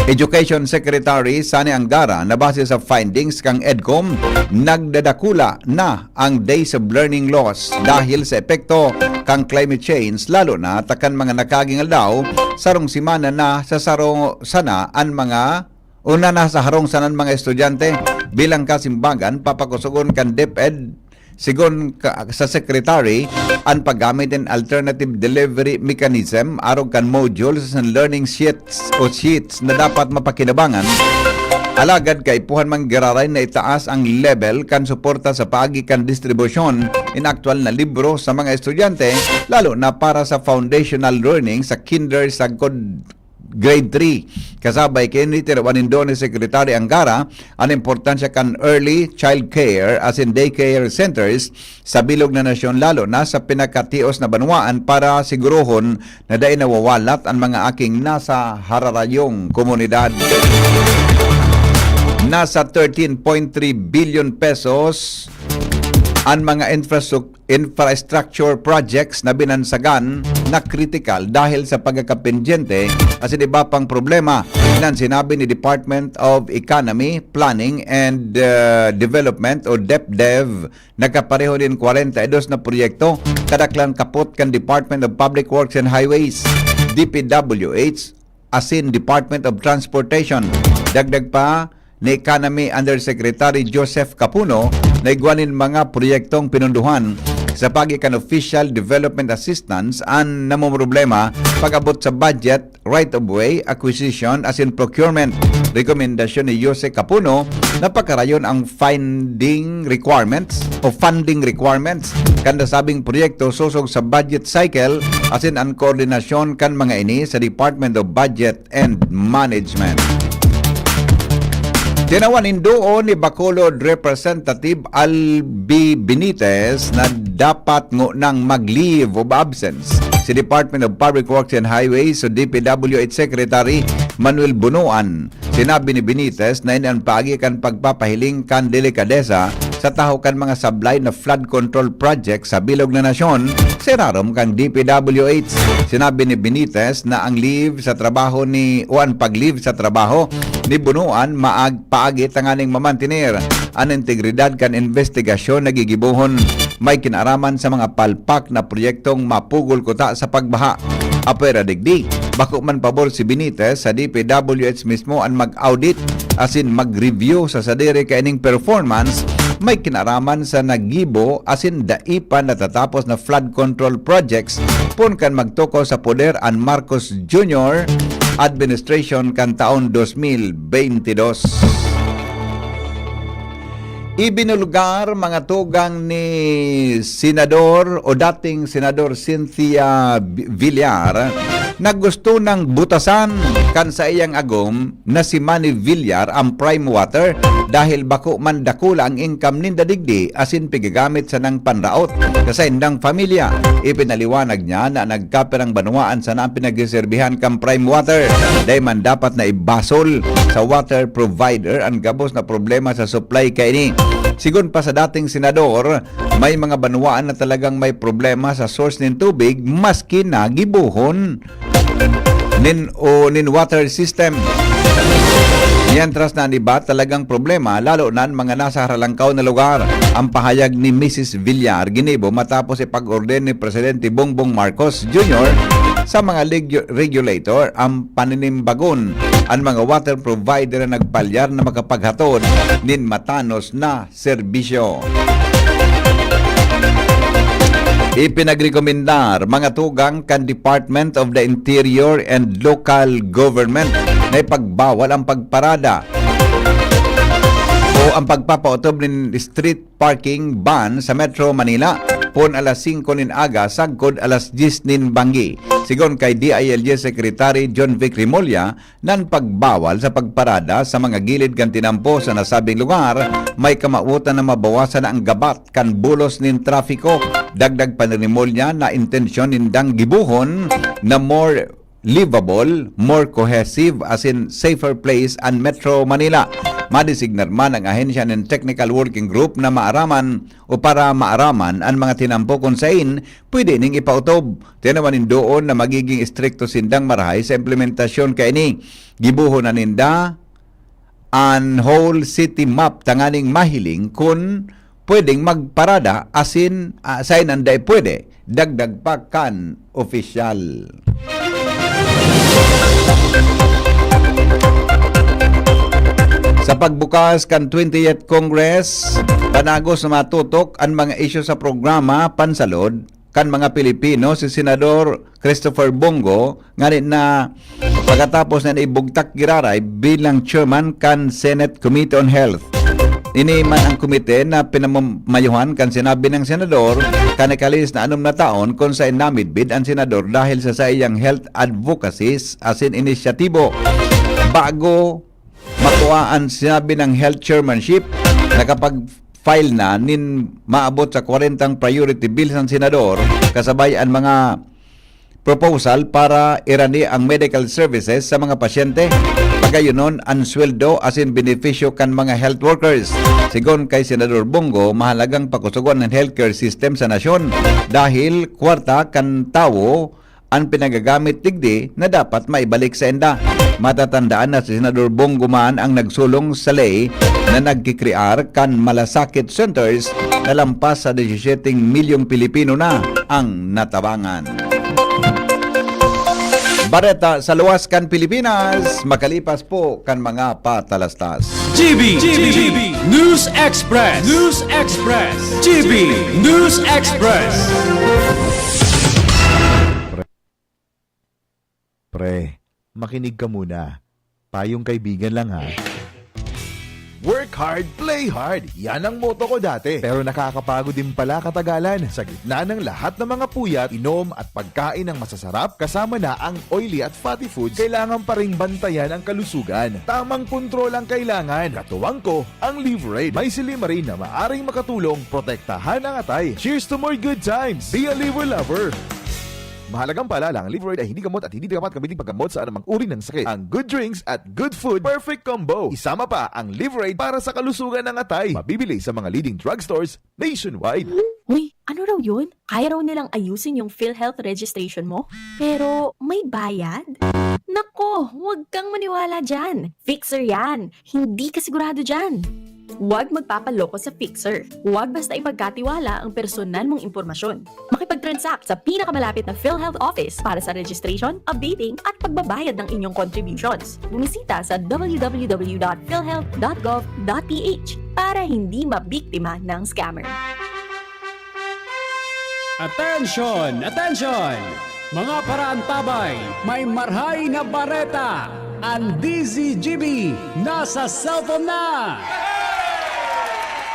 Education Secretary Sani Angara na base sa findings kan EDCOM, nagdadakula na ang days of learning loss dahil sa epekto kan climate change, lalo na ta kan mga nakaging aldaw, sarong semana na sa saro sana an mga, o na nasa harong sana an mga estudyante. Bilang kasimbagan, papakusogon kan DepEd, sigon ka, sa secretary, an paggamit nin alternative delivery mechanism arog kan modules and learning sheets o sheets na dapat mapakinabangan. Alagad kaipuhan man giraray na itaas ang level kan suporta sa paagi kan distribusyon in aktual na libro sa mga estudyante, lalo na para sa foundational learning sa kinder sagkod grade three. Kasabay kaini, tinawan nindo ni Secretary Angara an importansya kan early child care asin daycare centers sa bilog na nasyon, lalo na sa pinakatios na banwaan, para sigurohon na dai nawawalat an mga aking nasa hararayong komunidad. Nasa thirteen point three billion pesos an mga infrastruk-, infrastructure projects na binansagan na kritikal dahil sa pagkakapendyente asin iba pang problema. Yan sinabi ni Department of Economy, Planning and, uh, Development o DepDev. Nagkapareho nin kwarenta y dos na proyekto, kadaklan kapot kan Department of Public Works and Highways, D P W H, asin Department of Transportation. Dagdag pa ni Economy Undersecretary Joseph Capuno na igwa nin mga proyektong pinunduhan sa paagi kan official development assistance an namomroblema pag-abot sa budget, right of way, acquisition, asin procurement. Rekomendasyon ni Jose Capuno na pakarayon ang finding requirements o funding requirements kan nasabing proyekto sosog sa budget cycle asin an koordinasyon kan mga ini sa Department of Budget and Management. Tinawan nindo ni Bacolod Representative Albi Benitez na dapat ngunang mag-leave of absence si Department of Public Works and Highways o D P W H Secretary Manuel Bunuan. Sinabi ni Benitez na ini an paagi kan pagpapahiling kan delikadesa sa tahaw kan mga sablay na flood control project sa bilog na nasyon, sa irarom kan D P W H. Sinabi ni Benitez na ang leave sa trabaho ni, o an pag-leave sa trabaho ni Bunuan maag-, paagi tanganing mamantener an integridad kan investigasyon na gigibohon. May kinaaraman sa mga palpak na proyektong mapugol kuta sa pagbaha. Apwera digdi, bako man pabor si Benitez sa D P W H mismo an mag-audit asin mag-review sa sadiri kaining performance, may kinaaraman sa nagibo asin dai pa natatapos na flood control projects poon kan magtukaw sa poder an Marcos Junior administration kan taon dos mil beintidos. Ibinulgar, mga tugang, ni Senador o dating Senador Cynthia Vi-, Villar na gusto nang butasan kan saiyang agom na si Manny Villar ang Prime Water dahil bako man dakula ang income ninda digdi asin pigagamit sanang panraot sa saindang pamilya. Ipinaliwanag niya na nagkapirang banwaan sana ang pinagseserbihan kan Prime Water. Dai man dapat na ibasol sa water provider an gabos na problema sa supply kaini. Sigon pa sa dating senador, may mga banwaan na talagang may problema sa source nin tubig maski nagibohon nin, o nin water system. Mientras na an iba talagang problema, lalo na an mga nasa haralangkaw na lugar. Ang pahayag ni Misis Villar ginibo matapos ipag-orden ni Presidente Bongbong Marcos Junior sa mga legyo-, regulator ang paninimbagon an mga water provider na nagpalyar na makapaghatod nin matanos na serbisyo. Ipinagrekomendar, mga tugang, kan Department of the Interior and Local Government na ipagbawal ang pagparada o ang pagpapaotob nin street parking ban sa Metro Manila poon alas singko nin aga sagkod alas dyes nin banggi. Sigon kay D I L G Secretary John Vic Remulla, nan pagbawal sa pagparada sa mga gilid kan tinampo sa nasabing lugar, may kamawotan na mabawasan na ang gabat kan bulos nin trapiko Dagdag pa ni Remulla na intensyon nindang gibohon na more livable, more cohesive, asin safer place an Metro Manila. Madesignar man ang ahensya nin Technical Working Group na maaraman o para maaraman an mga tinampo kun sain pwede ning ipautob. Tinawan nin doon na magiging estrikto sindang marahay sa implementasyon kaini. Gibohon na ninda an whole city map tanganing mahiling kun pwedeng magparada asin, ah, sain an dai pwede, dagdag pa kan opisyal. Sa pagbukas kan twentieth Congress, panagos na matutok an mga isyu sa programa pansalod kan mga Pilipino si Senador Christopher Bong Go, ngani na pagkatapos na naibugtak giraray bilang chairman kan Senate Committee on Health. Ini man ang komite na pinamamayuhan kan sinabi ng senador kan nakalis na anom na taon kun sain namidbid an senador dahil sa saiyang health advocacies asin inisyatibo. Bago makuha an sinabi ng health chairmanship, nakapag-file na nin maabot sa kwarentang priority bills ang senador, kasabay an mga proposal para irani ang medical services sa mga pasyente, pagayonon an sweldo asin benepisyo kan mga health workers. Sigon kay Senador Bong Go, mahalagang pakusugon an healthcare system sa nasyon dahil kwarta kan tawo an pinagagamit digdi na dapat maibalik sa enda. Matatandaan na si Senador Bong Go man ang nagsulong sa ley na nagkikrear kan malasakit centers na lampas sa disisyete milyong Pilipino na ang natabangan. Bareta sa luwas kan Pilipinas, makalipas po kan mga patalastas. G B, G B, News Express, News Express, G B News Express. Pre, makinig ka muna. Payong kaibigan lang, ha. Work hard, play hard. Yan ang motto ko dati. Pero nakakapagod din pala katagalan. Sa gitna ng lahat ng mga puyat, inom at pagkain ng masasarap, kasama na ang oily at fatty foods, kailangan pa ring bantayan ang kalusugan. Tamang kontrol ang kailangan. Katuwang ko, ang Liverade. May silymarin na maaring makatulong protektahan ang atay. Cheers to more good times! Be a Liver Lover! Mahalagang paalala, ang Liverade ay hindi gamot at hindi dapat gamitin paggamot sa anumang uri ng sakit. Ang good drinks at good food, perfect combo. Isama pa ang Liverade para sa kalusugan ng atay. Mabibili sa mga leading drugstores nationwide. Uy, ano raw yun? Kaya raw nilang ayusin yung PhilHealth registration mo? Pero may bayad? Nako, huwag kang maniwala dyan. Fixer yan. Hindi ka sigurado dyan. Huwag magpapaloko sa fixer. Huwag basta ipagkatiwala ang personal mong impormasyon. Makipag-transact sa pinakamalapit na PhilHealth office para sa registration, updating, at pagbabayad ng inyong contributions. Bumisita sa w w w dot philhealth dot gov dot p h para hindi mabiktima ng scammer. Attention! Attention! Mga paraantabay, may marhay na bareta! An D Z G B nasa cellphone na!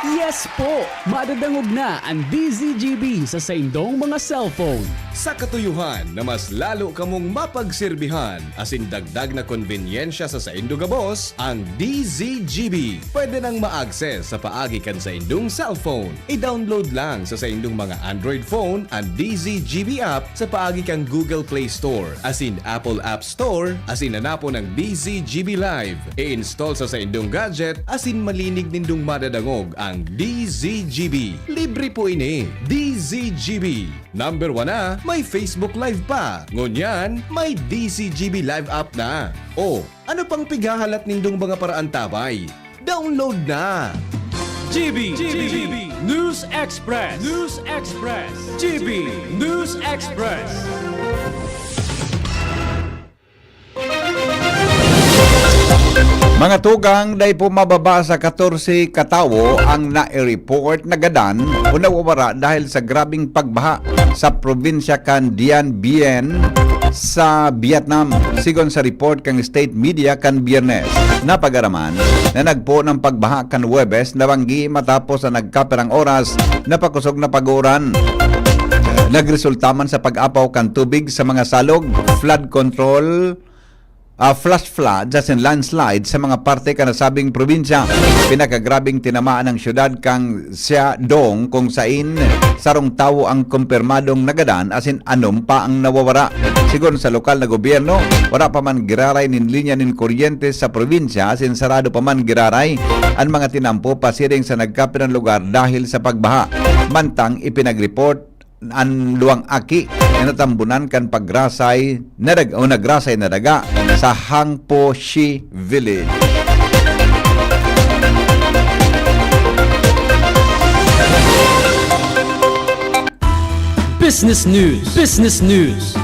Yes po! Madadangog na an D Z G B sa saindong mga cellphone. Sa katuyohan na mas lalo kamong mapagserbihan asin dagdag na konbenyensya sa saindo gabos, ang D Z G B pwede nang ma-access sa paagi kan saindong cellphone. I-download lang sa saindong mga Android phone an D Z G B app sa paagi kan Google Play Store asin Apple App Store asin hanapon ang D Z G B Live. I-install sa saindong gadget asin malinig nindong madadangog ang D Z G B. Libre po ini. D Z G B. Number one na, may Facebook Live pa. Ngunyan, may D Z G B Live app na. O, ano pang pighahalat nindong mga paraantabay? Download na! G B, G B, News Express, News Express, G B News Express. Mga tugang, dai po mababa sa katorse katawo ang nai-report na gadan o nawawara dahil sa grabeng pagbaha sa probinsya kan Dien Bien sa Vietnam, sigon sa report kan state media kan Biyernes. Napag-araman na nagpoon an pagbaha kan Huwebes na banggi matapos an nagkapirang oras na pakosog na pag-uuran. Nagresulta man sa pag-apaw kan tubig sa mga salog, flood control, ah, flash floods asin landslide sa mga parte kan nasabing probinsya. Pinakagrabeng tinamaan ang syudad kan Shandong, kung sain sarong tawo ang kumpirmadong nagadan asin anom pa ang nawawara. Sigon sa lokal na gobyerno, wara pa man giraray nin linya nin kuryente sa probinsya asin sarado pa man giraray an mga tinampo pasiring sa nagkapirang lugar dahil sa pagbaha. Mantang ipinag-report an duwang aki na natambunan kan pagrasay na dag-, o nagrasay na daga sa Hangposhi Village. Business News. Business News.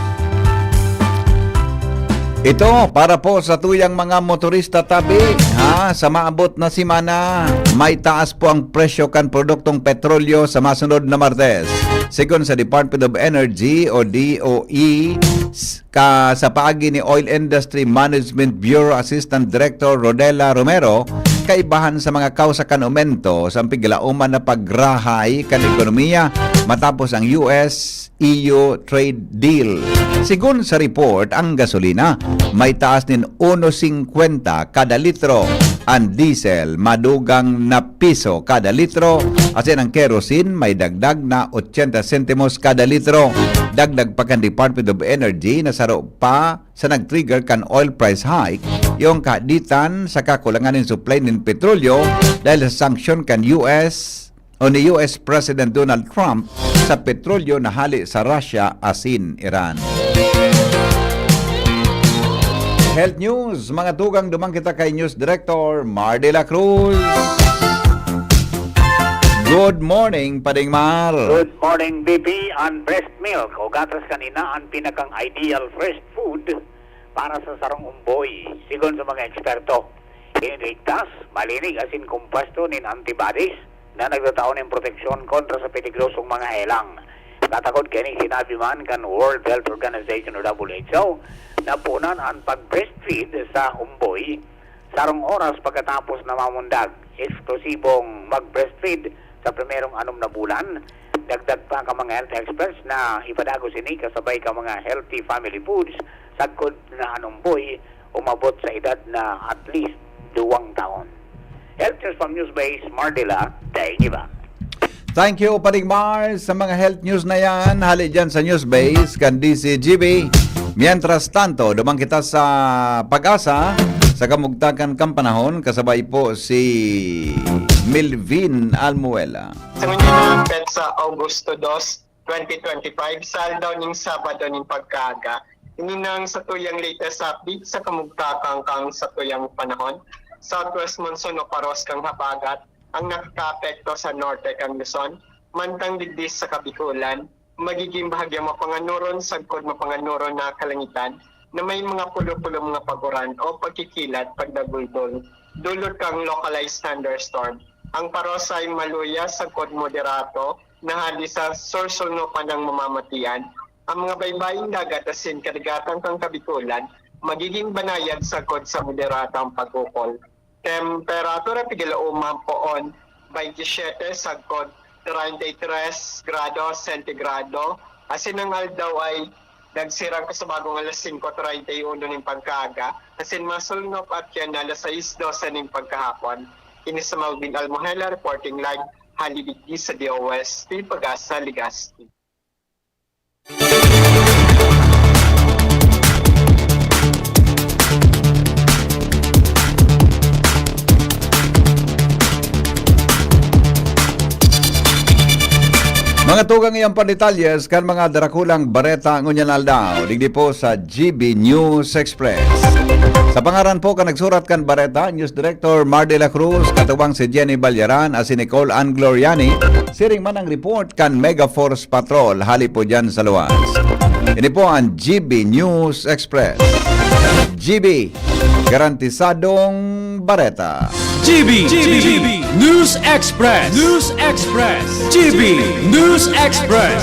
Ito para po sa tuyang mga motorista tabi, ha, sa maabot na semana, may taas po ang presyo kan produktong petrolyo sa masunod na Martes. Sigon sa Department of Energy o D O E, s-, ka, sa paagi ni Oil Industry Management Bureau Assistant Director Rodela Romero, kaibahan sa mga kausa kan aumento sa piglaoman na pagrahay kan ekonomiya matapos ang U S E U trade deal. Sigon sa report, ang gasolina may taas nin uno singkwenta kada litro, ang diesel madugang na piso kada litro, asin ang kerosene may dagdag na ochenta sentimos kada litro. Dagdag pa kan Department of Energy na saro pa sa nag-trigger kan oil price hike, yung kahaditan sa kakulangan nin supply nin petrolyo dahil sa sanksyon kan U S o ni U S President Donald Trump sa petrolyo na hali sa Russia asin Iran. Health News, mga tugang, duman kita kay News Director Mar de la Cruz. Good morning, Pading Mar. Good morning, B P. Ang breast milk o gatas kan ina ang pinakang ideal first food para sa sarong umboy, sigon sa mga eksperto. Ini ligtas, malinig asin kompuesto nin antibodies na nagtatao nin proteksyon kontra sa peligrosong mga helang. Katakod kaini, sinabi man kan World Health Organization o W H O na punan an pag-breastfeed sa umboy sarong oras pagkatapos na mamundag. Eksklusibong mag-breastfeed sa primerong anom na bulan. Dagdag pa ka mga health experts na ipadagos ini kasabay ka mga healthy family foods sagkod na an umboy umabot sa edad na at least duwang taon. Health News from Newsbase, Mardila, Dainiba. Thank you, Paring Mars, sa mga health news na yan. Hali dyan sa Newsbase kan D C G B. Mientras tanto, duman kita sa Pag-asa, sa kamugtakan kan panahon, kasabay po si Melvin Almuela. Sa mga petsa Augusto dos, twenty twenty-five, sa aldaw ning Sabado ning pagkaaga, ini nang sa tuyang latest update sa kamugtakan kan sa tuyang panahon. Southwest monsoon o paros kan habagat ang nakakaapekto sa norte kan Luzon, mantang digdi sa Kabikulan, magiging bahagyang mapanganuron sagkod mapanganuron na kalangitan na may mga pulo-pulo mga paguran o pagkikilat, pagdaguldol, dulot kang localized thunderstorm. Ang paros ay maluya sagkod moderato na hali sa sursulnupan ng mamamatian. Ang mga baybaying dagat asin kadagatan kan Kabikulan magiging banayad sagkod sa moderatang pag-ukol. Temperatura, pigilauman poon, twenty-seven sagkod treinta y tres grado sentigrado. Asin ang aldaw ay nagsirang ka sa bagong alas singko treinta y uno nin pagkaaga, asin masulnop at yan na alas sais dose nin pagkahapon. Ini sa Malvin Almohela reporting live, hali digdi sa D O S T Pag-asa, Legazpi. Mga tugang, iyan pa detalyes kan mga darakulang bareta ngunyan aldaw, digdi po sa G B News Express. Sa pangaran po kan nagsurat kan bareta, News Director Mar de la Cruz, katubang si Jenny Balyaran at si Nicole Ann Gloriani, siring man ang report kan Mega Force Patrol, hali po dyan sa luwas. Ini po ang G B News Express. G B, garantisadong bareta. G B, G B, News Express, News Express, G B News Express.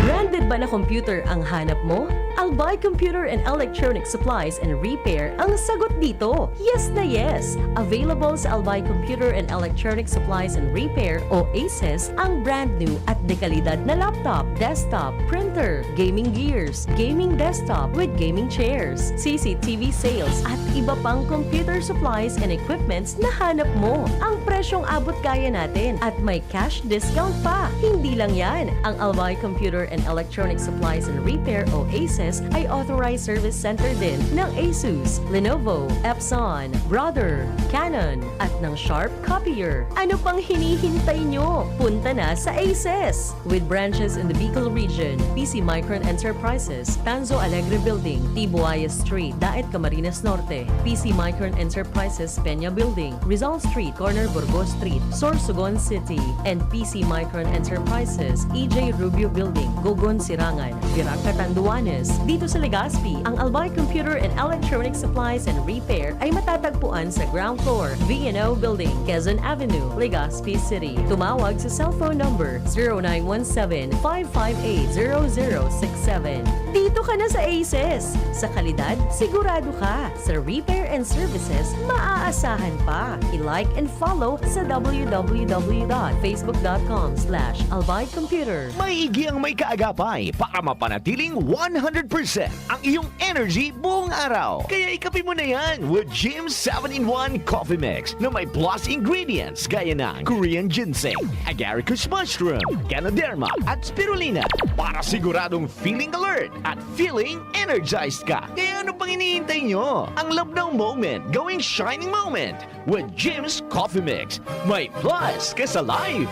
Branded ba Computer ang hanap mo? Albay Computer and Electronic Supplies and Repair ang sagot dito. Yes na yes! Available sa Albay Computer and Electronic Supplies and Repair o ACES ang brand new at dekalidad na laptop, desktop, printer, gaming gears, gaming desktop with gaming chairs, C C T V sales at iba pang computer supplies and equipments na hanap mo. Ang presyong abot kaya natin at may cash discount pa. Hindi lang yan, ang Albay Computer and Electronic Supplies and Repair o ACES ay authorized service center din ng Asus, Lenovo, Epson, Brother, Canon, at ng Sharp Copier. Ano pang hinihintay nyo? Punta na sa ACES! With branches in the Bicol region, P C Micron Enterprises, Tanzo Alegre Building, Tibuaya Street, Daet, Camarines Norte, P C Micron Enterprises, Peña Building, Rizal Street, corner Burgos Street, Sorsogon City, and P C Micron Enterprises, E J Rubio Building, Gogon, Sirangan, Virac, Catanduanes. Dito sa Legazpi, ang Albay Computer and Electronic Supplies and Repair ay matatagpuan sa ground floor, V and O Building, Quezon Avenue, Legazpi City. Tumawag sa cellphone number zero nine one seven, five five eight, zero zero six seven. Dito ka na sa ACES! Sa kalidad, sigurado ka! Sa repair and services, maaasahan pa! I-like and follow sa w w w dot facebook dot com slash albay computer. Maigi ang may kaagapay para mapanatiling one hundred percent ang iyong energy buong araw. Kaya ikape mo na yan with Jim's seven-in-one Coffee Mix na may plus ingredients gaya ng Korean ginseng, agaricus mushroom, ganoderma, at spirulina para siguradong feeling alert at feeling energized ka. Kaya ano pang hinihintay nyo? Ang love now moment gawing shining moment with Jim's Coffee Mix. May plus ka sa life!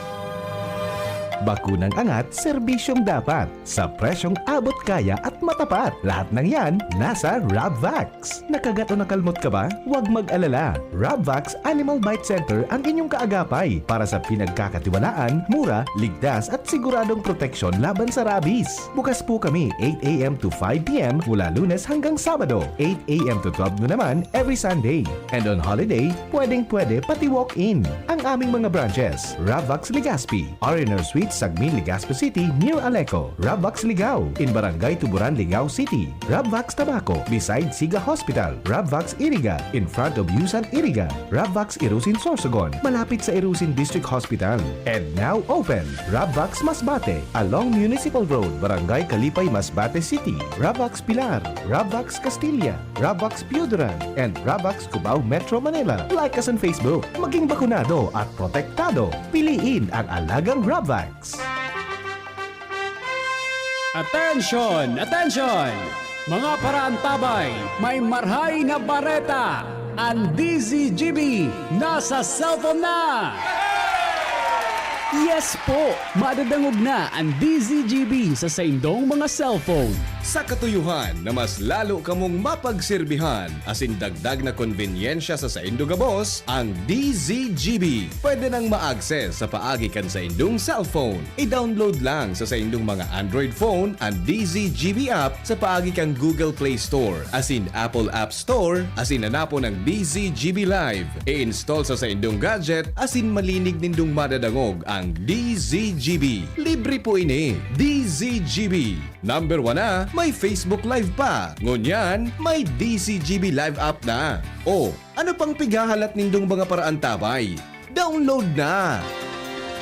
Bakunang angat, serbisyong dapat, sa presyong abot kaya at matapat. Lahat ng yan, nasa Rabvax. Nakagat o nakalmot ka ba? Huwag mag-alala. Rabvax Animal Bite Center ang inyong kaagapay para sa pinagkakatiwalaan, mura, ligtas at siguradong proteksyon laban sa rabies. Bukas po kami eight a m to five p m mula Lunes hanggang Sabado, eight a m to twelve noon naman every Sunday. And on holiday, pwedeng-pwede pati walk-in. Ang aming mga branches, Rabvax Legazpi, R and R Suites, Sagmin, Legazpi City, near Aleco, Rabvax Ligao, in Barangay Tuburan, Ligao City, Rabvax Tabaco, beside Siga Hospital, Rabvax Iriga, in front of Yusan Iriga, Rabvax Irusin Sorsogon, malapit sa Irusin District Hospital. And now open, Rabvax Masbate, along Municipal Road, Barangay Kalipay, Masbate City, Rabvax Pilar, Rabvax Castilla, Rabvax Pioduran, and Rabvax Cubao, Metro Manila. Like us on Facebook. Maging bakunado at protektado. Piliin ang alagang Rabvax. Attention! Attention! Mga paraantabay, may marhay na bareta! Ang D Z G B nasa cellphone na! Yes po! Madadangog na ang D Z G B sa saindong mga cellphone. Sa katuyohan na mas lalo kamong mapagserbihan, asin dagdag na konbenyensya sa saindo gabos, ang D Z G B pwede nang ma-access sa paagi kan saindong cellphone. I-download lang sa saindong mga Android phone ang D Z G B app sa paagi kan Google Play Store asin Apple App Store, asin hanapon ang D Z G B Live. I-install sa saindong gadget asin malinig nindong madadangog ang D Z G B. Libre po ini. D Z G B. Number one na, may Facebook Live pa. Ngunyan, may D Z G B Live app na. O, ano pang pighahalat nindong mga paraantabay? Download na!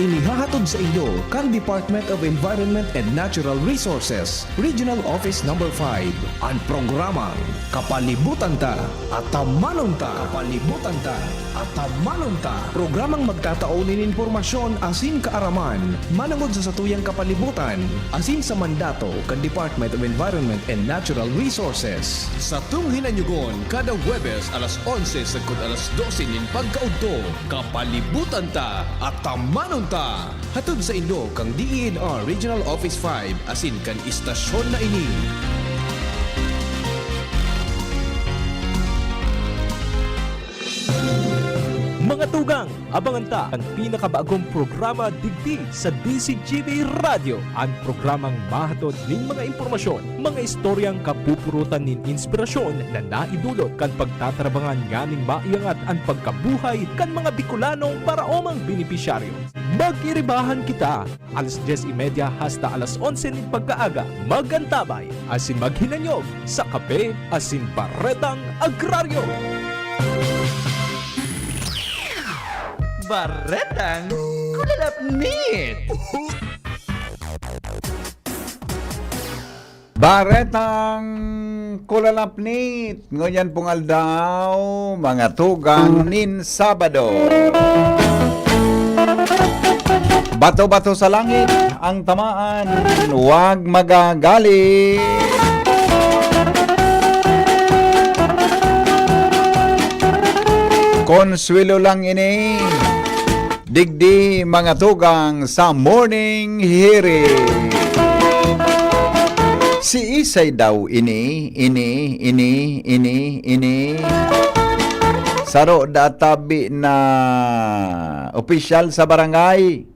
Inihahatod saindo kan Department of Environment and Natural Resources, Regional Office Number five, an programang Kapalibutan Ta, Atamanon Ta. Kapalibutan Ta, Atamanon Ta. Programang magtatao nin impormasyon asin kaaraman manongod sa satuyang kapalibutan asin sa mandato kan Department of Environment and Natural Resources. Satong hinanyugon kada Huwebes alas onse sagkod alas dose nin pagkaudto. Kapalibutan Ta, Atamanon Ta! Hatod saindo kan D E N R Regional Office five asin kan istasyon na ini. Mga tugang, abangan ta an pinakabagong programa digdi sa D Z G B Radyo, an programang mahatod nin mga impormasyon, mga istoryang kapupurutan nin inspirasyon na naidulot kan pagtatarabangan nganing maiangat an pagkabuhay kan mga Bicolanong paraomang benepisyaryo. Pag-iribahan kita, alas dyes y media hasta alas onse nin pagkaaga, mag-antabay asin maghinanyog sa Kape asin Baretang Agraryo. Baretang Kulalapnit. Baretang Kulalapnit. Ngunyan pong aldaw, mga tugang nin Sabado. Bato-bato sa langit ang tamaan, huwag magagali. Konsuelo lang ini. Digdi, mga tugang, sa Morning Hirit. Siisay daw ini, ini, ini, ini, ini? Saro da tabi na opisyal sa barangay.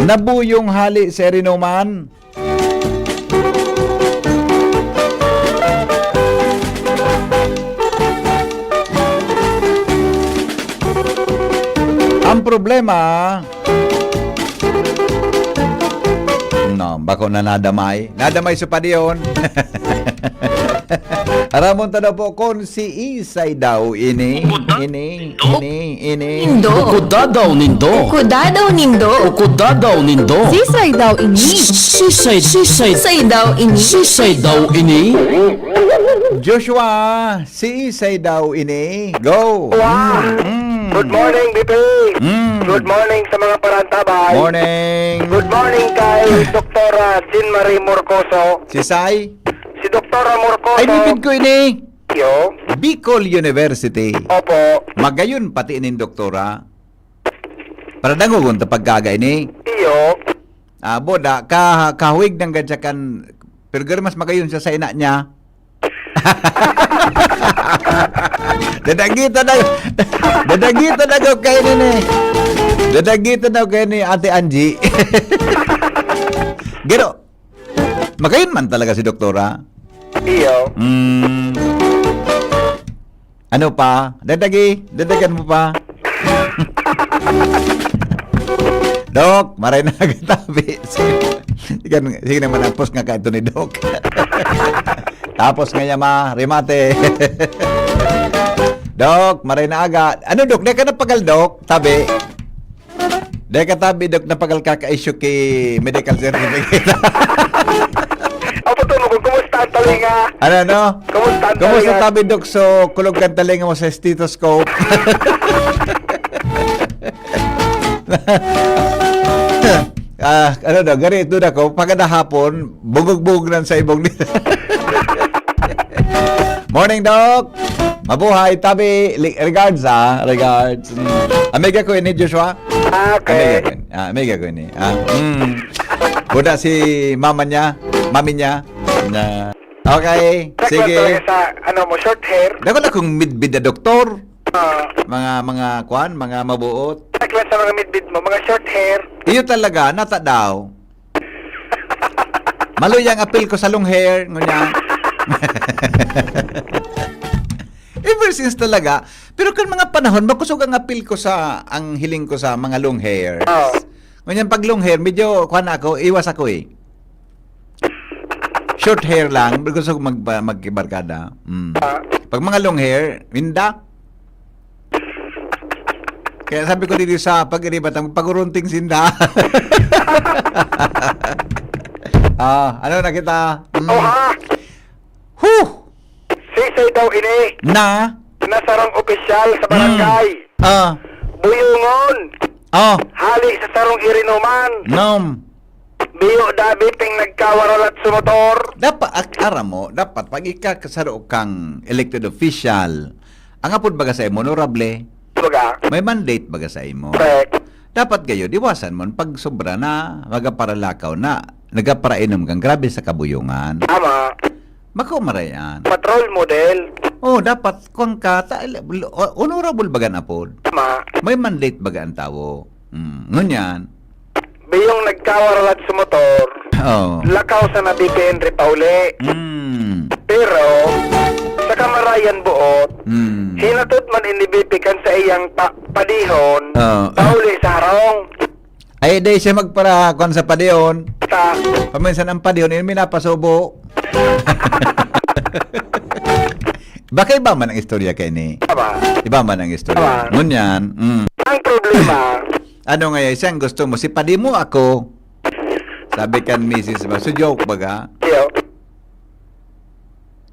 Nabuyong hali sa irinuman. Ang problema, no, bako na nadamay. Nadamay sa padiyon. Aramon ta daw po kung si Isay daw ini, ini, ini, ini. Nindo. Ukuda daw nindo. Ukuda daw nindo. Ukuda daw nindo. Sisay daw ini? Sisay, sisay. Sisay daw ini? Sisay daw ini? Joshua, si Isay daw ini. Go. Wow. Mm. Good morning, B P. Mm. Good morning sa mga parantabay. Morning. Good morning kay Doktora Jean Marie Morcoso. Si Sai? Si Doktora Morcoso. Ay, midbid ko ini. Yo? Bicol University. Opo. Magayon pati nin doktora. Para dangogon ta pagkaga ini. Iyo. Ah, boda, ka, kahuig ng gadyakan, pero garo mas magayon siya sa ina niya. Dadagita na, dadagita na ko kayo ni, dadagita na ko kayo ni Ate Angie. Garo, magayon man talaga si doktora. Iyo. Mm. Ano pa? Dadagi? Dadagan mo pa? Dok, maray na nagtabi. Sige, sige naman, tapos nga ka ito ni Dok. Tapos nga yama, remate. Dok, maray na aga. Ano, Dok? Di ka napagal, Dok? Tabi. Dai ka tabi, Dok, napagal ka ka-issue ki medical certificate. Apo to, Dok, kumusta ang talinga? Ano, ano? Kumusta ang Kumusta talinga? Tabi, Dok? So, kulog kang talinga mo sa stethoscope. Ah, ano daw, gari ito na ko, pagkadahapon, bugog-bugog nan sa ibong ni-, Morning, Doc! Mabuhay, tabi! Li-, regards, ah. Regards. Mm. Amiga ko ini, Joshua. Ah, okay. Amiga ko ini. Ah, amiga ko ini. Ah, mm. Buda si mama niya, mami niya. Na, okay, Check lang sige. Talaga sa, ano mo, short hair. Dako na kung midbid na doktor. Ah. Mga, mga, kwan, mga mabuot. Check lang sa mga midbid mo, mga short hair. Iyo talaga, nata daw. Maluya ang apil ko sa long hair, ngunyan. Ever since talaga. Pero kan mga panahon, makusog ang apil ko sa, ang hiling ko sa mga long hair. Oo. Ngunyan, pag long hair, medyo, kuwan ako, iwas ako eh. Short hair lang, gusto ko mag-, magkibarkada. Mm. Ah. Pag mga long hair, minda. Kaya sabi ko dito sa pag-iribat, ang pagurunting sinda. Ah, ano na kita? Mm. Oha! Huh! Sisay daw ini. Na? Na sarong opisyal sa barangay. Mm. Ah. Buyungon. Ah. Hali sa sarong irinuman. Nom. Biyo dabi ting nagkawaralat sa motor. Dapat, ak-, aram mo, dapat pag ika kasaro kang elected official, ang apod baga sa imo, honorable, Baga? May mandate baga sa imo. Correct. Dapat gayo, diwasan mo, pag sobra na, magaparalakaw na, nagaparainom kang grabe sa kabuyungan. Tama. Bako marayan. Patrol model. Oh, dapat, kung ka, ta-, honorable baga na pod. Tama. May mandate baga ang tawo. Mm, ngunyan. Biyong nagkawaralat sa motor, Oo. Lakaw sa na B P N ri pauli. Mm. Pero, Sa kamarayan buot, Hmm. hinatod man ini B P kan sa iyang pa-, padihon, Oo. pauli sa harong. Ay, di siya magpara-, kwan sa padihon. Sa Paminsan ang padihon, yun, minapasubo. Baka iba man ang istorya kay ni. Tama. Iba man ang istorya. Tama. Ngunyan, mm. Ang problema. Ano nga yan? Siyang gusto mo? Si padi mo ako? Sabi kan misis ba? So, joke baga? Iyo.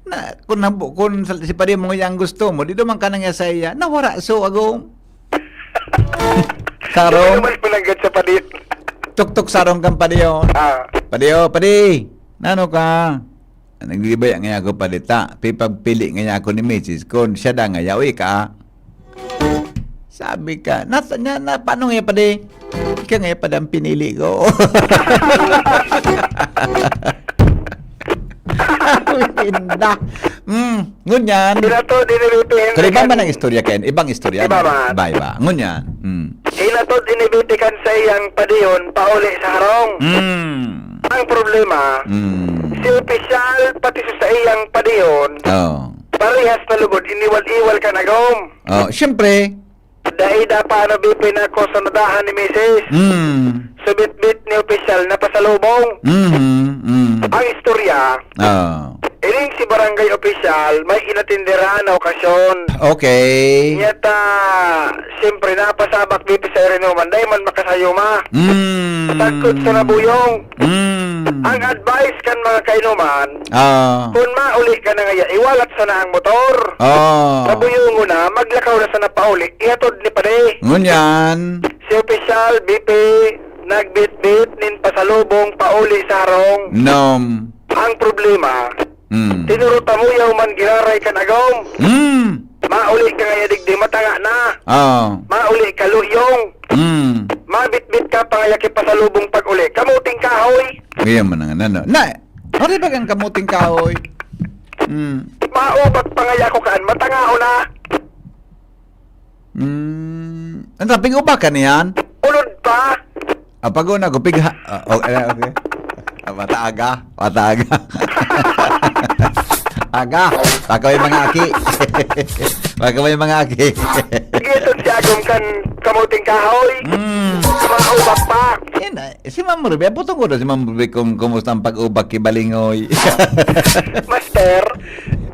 Na, kung, nabu-, kung sa, si padi mo yan gusto mo, di duman ka nang sa iya. Nawara, so, agong. Sarong. Hindi naman pinanggad sa padi. Tuktok sarong kang padi yun. Ah. Padi, oh, padi. Nano ka? Naglibaya nga ako, padi, ta. Pipagpili nga ako ni misis. Kung siya da nga, yawi ka. Sabi ka, nasa, na, na, paano nga, padi? Ika nga, padi, ang pinili ko. Ang inda. Mm, ngunyan. Hinatod ini B P kan Pero iba man ang istorya, Ken. Ibang istorya, Iba no? man. Iba, iba. Ngunyan. Mm. Hinatod ini B P kan sa iyang padihon, pauli sa harong. Mm. Ang problema, Mm. si opisyal, pati sa, sa iyang padihon, Oh. parehas na lugod, iniwal-iwal kan agom. Oh, siyempre. Dai da pa ano, B P na ako sa nadahan ni misis. Mm. Subitbit ni opisyal na pasalubong. Mhm, mm. Ang istorya, Ah. ining si barangay opisyal, may inatinderahan na okasyon. Okay. Nyata, siyempre, napasabak B P sa irinuman, dai man makasayuma. Mm. Tagkod sa nabuyong. Mm. Ang advice kan mga kainuman, Ah. kun mauli ka na ngaya, iwalat sana ang motor. Ah. Nabuyongon na, maglakaw na sana pauli, ihatod ni padi. Ngunyan. Si opisyal, B P, nagbitbit nin pasalubong pauli sa harong. Nom. Ang problema, Mm. tinuro tamuyaw man giraray kan agom. Mm. Mauli ka ngaya digdi, matanga na. Ah. Mauli ka, luyong. Mm. Mabitbit ka pa ngaya ki pasalubong pag-uli. Kamuting kahoy. Ngayon man ang ano, no? Na, ano ba ang kamuting kahoy? Mm. Maubak pa ngaya ako kaan, matangao na. Mm. Ano, pig-ubakan niyan? Ulod pa. Ah, pag-una ko, pigha-, ah, oh, eh, okay. Ah, bata aga, bata aga. Aga, baka may mga aki. Baka may mga aki. Sige, itong si Agong kan kamuting kahoy. Mm. Maubak pa. Yan, ah, si Ma'am Ruby, putong ko na si Ma'am Ruby kung kumusta ang pag-ubak ki Balingoy. Master.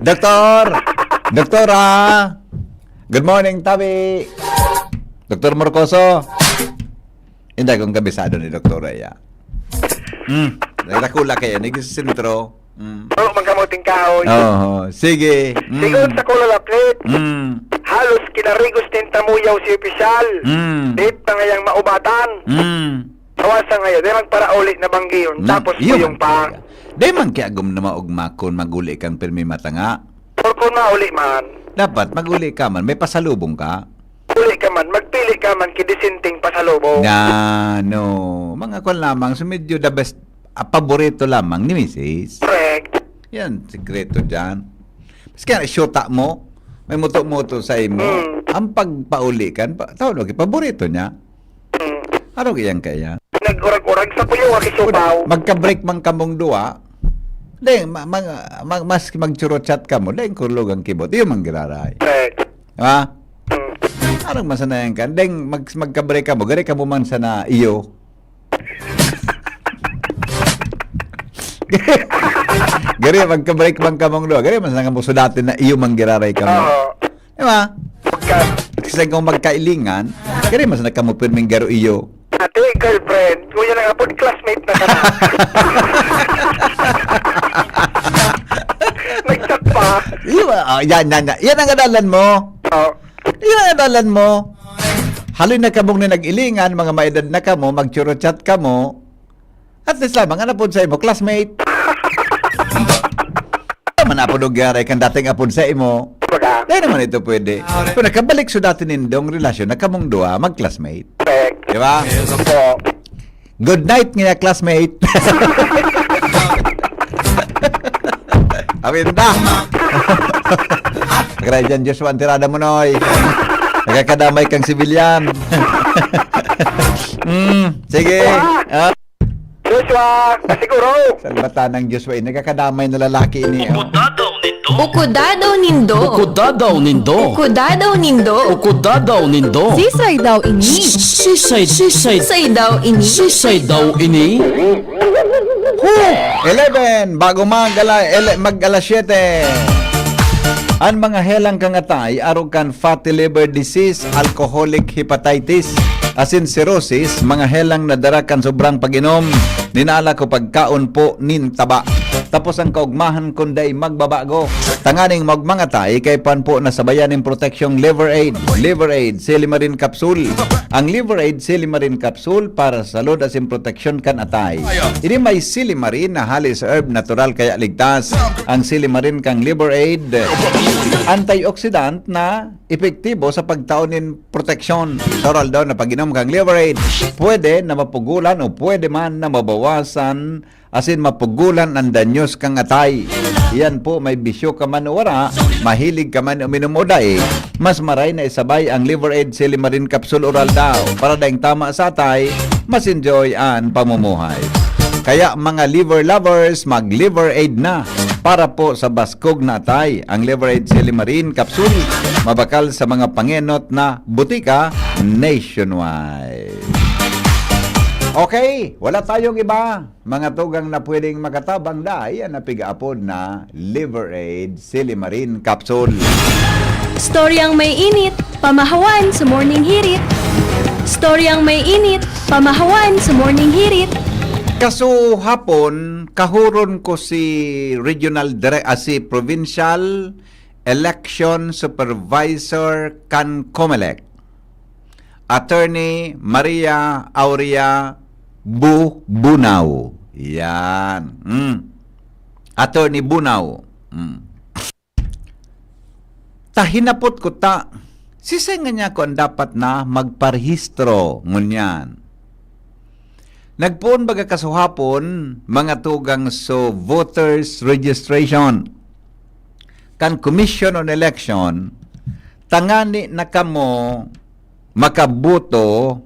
Doktor! Doktora! Good morning, Tabi! Doktor Morcoso! Hindi, kung kabisado ni Doktora, ya. Hmm, nagdakula kayo, nagsisentro. Hmm. Oo, magkamuting kahoy. Oo, sige. Hmm. Sigon sa Kulalaplit, Hmm. halos kinarigos nin tamuyaw si opisyal. Hmm. Dahil pangayang maubatan. Hmm. Hawasan ngayon, dahil magparauli na banggiyon. Na, Tapos yung puyong pa. Dahil man kaya agom na maugma kun maguli kang pirmi matanga. Or kung mauli man. Dapat maguli ka man, may pasalubong ka. Uli ka man, magpili ka man ki disenteng pasalubong. Na, no. Mga kwan lamang, so medyo the best, ah, paborito lamang ni misis. Correct. Yan, sikreto dyan. Maski ang syota mo, may muto-muto sa imo, Mm. ang pagpauli kan, pa, tawag mo, paborito niya. Mm. Ano kaya kaya? Nag-urag-urag sa puyo, Pwede. Kisupaw. Magka-break man kamong duwa, deng, ma-, mag-, mag-, mas magchurochat ka mo, deng kurlog ang kibot. Iyo man giraray. Correct. Ha? Mm. Anong masanayan ka? Deng, mag-, magka-break ka mo, gari ka mo man sana iyo. Gari, magka-break man kamong duwa. Gari, man sana mo sudati na iyo man giraray ka mo. Oo. Di ba? Pagka Kasi kung magkailingan, kaya mas na kamo pirming garo iyo. Ate, girlfriend, kuya na nga po, classmate na ka na. Nag-chat pa. Di ba? Ah, yan, yan, yan. Yan ang adalan mo. Oh. Yan ang adalan mo. Haloy na kamong na nag-ilingan, mga maedad na kamo, magchurochat kamo. At least lamang, ang apod sa imo, classmate. Manapod og yaray kan dating apod sa imo. Baga. Dahil naman ito pwede. Pero nakabalik sa dati nindong relasyon na kamong duwa, mag-classmate. Correct. Di ba? Opo. Good night nga, classmate. Awinda. Kaya dyan, Joshua, ang tirada mo, Noy. Nagkakadamay kang sibilyan. Mm, sige. Ah. Joshua, siguro. Salbatan ng Joshua, eh. Nagkakadamay na lalaki ini, oh. Putataw Uko dadaw nindo. Uko dadaw nindo. Uko dadaw nindo. Uko dadaw nindo. Sisay daw ini? Sisay, sisay. Sisay daw ini? Sisay daw ini? Eleven, bago mag-ala-, ele-, mag-alas siyete. An mga helang kan atay, arog kan fatty liver disease, alcoholic hepatitis, asin cirrhosis, mga helang na dara kan sobrang pag-inom nin alak o pagkaon po nin taba. Tapos ang kaugmahan kun dai magbabago. Tanganing maugmang atay, kaipuhan po na sabayan nin proteksyong Liver Aid. Liver Aid, Silimarin Capsule. Ang Liver Aid, Silimarin Capsule para sa salud asin proteksyon kan atay. Ini may silimarin na halis herb, natural kaya ligtas. Ang silimarin kan Liver Aid, antioxidant na epektibo sa pagtao nin proteksyon. Sa oral daw na pag-inom kan Liver Aid, pwede na mapugulan o pwede man na mabawasan asin mapugulan an danyos kan atay. Iyan po, may bisyo ka man o wara, mahilig ka man uminom o dai, mas maray na isabay ang Liver Aid Silimarin Capsule Oral daw para daing tama sa atay, mas enjoy an pamumuhay. Kaya mga liver lovers, mag Liver Aid na para po sa baskog na atay. Ang Liver Aid Silimarin Capsule, mabakal sa mga pangenot na butika nationwide. Okay, wala tayong iba, mga tugang, na pwedeng makatabang dai an napigaapod na Liver Aid Silimarin Capsule. Storyang may init, pamahawan sa Morning Hirit. Storyang may init, pamahawan sa Morning Hirit. Kasuhapon, kahuron ko si Regional Dire-, ah, si Provincial Election Supervisor kan Comelec, Attorney Maria Aurea Bu-, Bunao. Yan. Mm. Attorney Bunao. Mm. Ta hinapot ko ta, sisay ngunyan ko an dapat na magparehistro ngunyan? Nagpoon baga kasuhapon, mga tugang, so voters registration kan Commission on Election, tangani na kamo makaboto,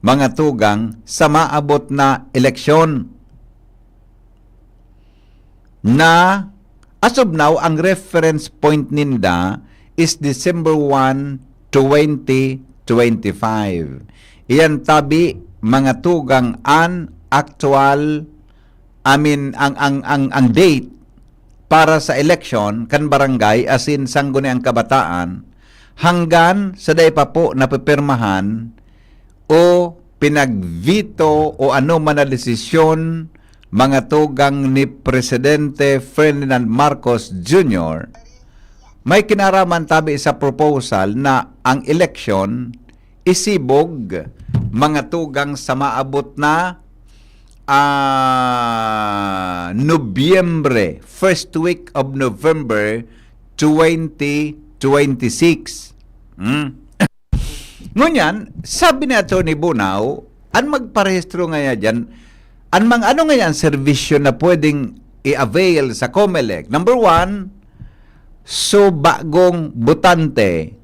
mga tugang, sa maabot na eleksyon, na as of now, ang reference point ninda is December one, twenty twenty-five. Iyan tabi, mga tugang, an actual, I mean, ang, ang, ang, ang date para sa eleksyon kan barangay asin sangguniang kabataan, hanggan sa dai pa po napipirmahan o pinagveto o anoman na desisyon, mga tugang, ni Presidente Ferdinand Marcos Junior, may kinaraman tabi sa proposal na ang eleksyon isibog, mga tugang, sa maabot na, ah, Nobyembre, first week of November twenty twenty-six. Hmm? Ngunyan, sabi ni Attorney Bunao, an magparehistro ngaya diyan, an mang-, ano ngaya ang serbisyo na pwedeng i-avail sa Comelec? Number one, so bagong botante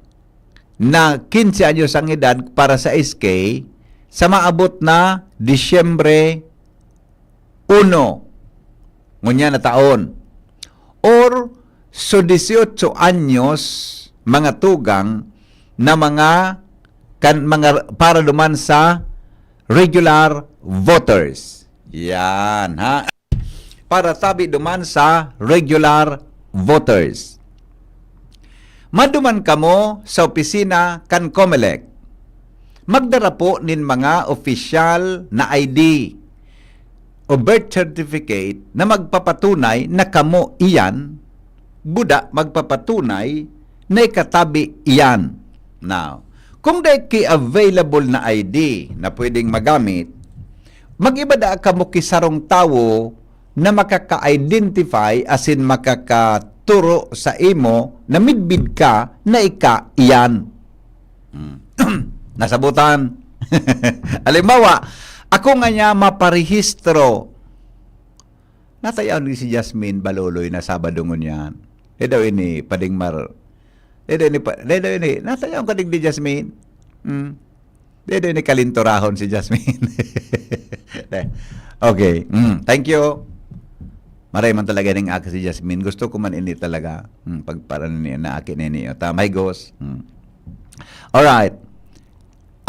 na quince anyos ang edad para sa S K, sa maabot na Disyembre uno, ngunyan na taon. Or, so dieciocho anyos, mga tugang, na mga, kan, mga, para duman sa regular voters. Yan, ha? Para tabi duman sa regular voters. Maduman kamo sa opisina kan Comelec. Magdara po nin mga opisyal na I D o birth certificate na magpapatunay na kamo iyan, buda magpapatunay na ikatabi iyan. Now, kung dai ki available na I D na pwedeng magamit, mag-iba daa kamo ki sarong tawo na makaka-identify asin makakaturo sa imo na midbid ka na ika iyan. Hmm. Nasabotan. Halimbawa, ako nga niya maparehistro. Natayaw ni si Jasmine Baloloy na Sabado ngunyan. Eh daw ini, Pading Mar. Eh daw ini, pa, eh daw ini. Natayaw ka digdi, Jasmine. Hmm. Eh daw ini kalinturahon si Jasmine. Okay. Hmm. Thank you. Aray man talaga ning aki si Jasmine. Gusto ko man ini talaga. Hmm, pagpara ni na aki na ini. O, tama, hi, Gos. Hmm. Alright.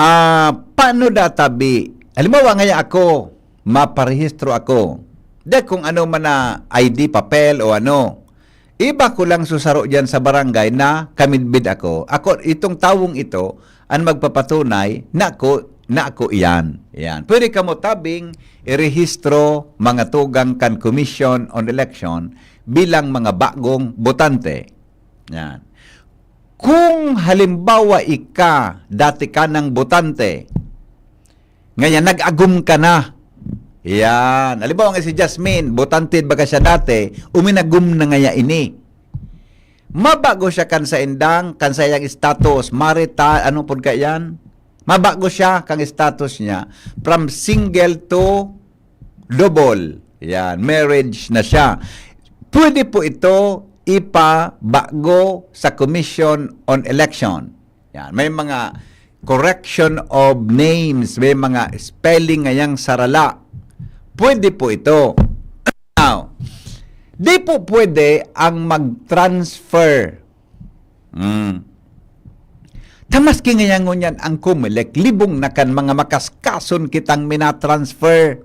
Ah, paano da tabi? Halimbawa, ngaya ako, maparehistro ako. De kung ano man na I D, papel o ano. Iba ko lang susaro diyan sa barangay na kamidbid ako. Ako, itong tawong ito, ang magpapatunay na ako, na ako iyan. Yan. Pwede kamo tabing irehistro mga tugang kan Commission on Election bilang mga bagong botante. Yan. Kung halimbawa ika, dati ka ng botante, ngayon nag-agum ka na. Yan. Halimbawa nga si Jasmine, botante baga siya dati, uminagum na ngaya ini. Mabago siya kan saindang, kan sayang status, marital, ano pod ka yan? Mabago siya kang status niya from single to double. Yan, marriage na siya. Pwede po ito ipabago sa Commission on Election. Yan, may mga correction of names, may mga spelling ngayang sarala. Pwede po ito. Now, di po pwede ang mag-transfer. Mm. Ta maski ngayon ngunyan ang Comelec, libong na kan mga makaskason kitang mina-transfer.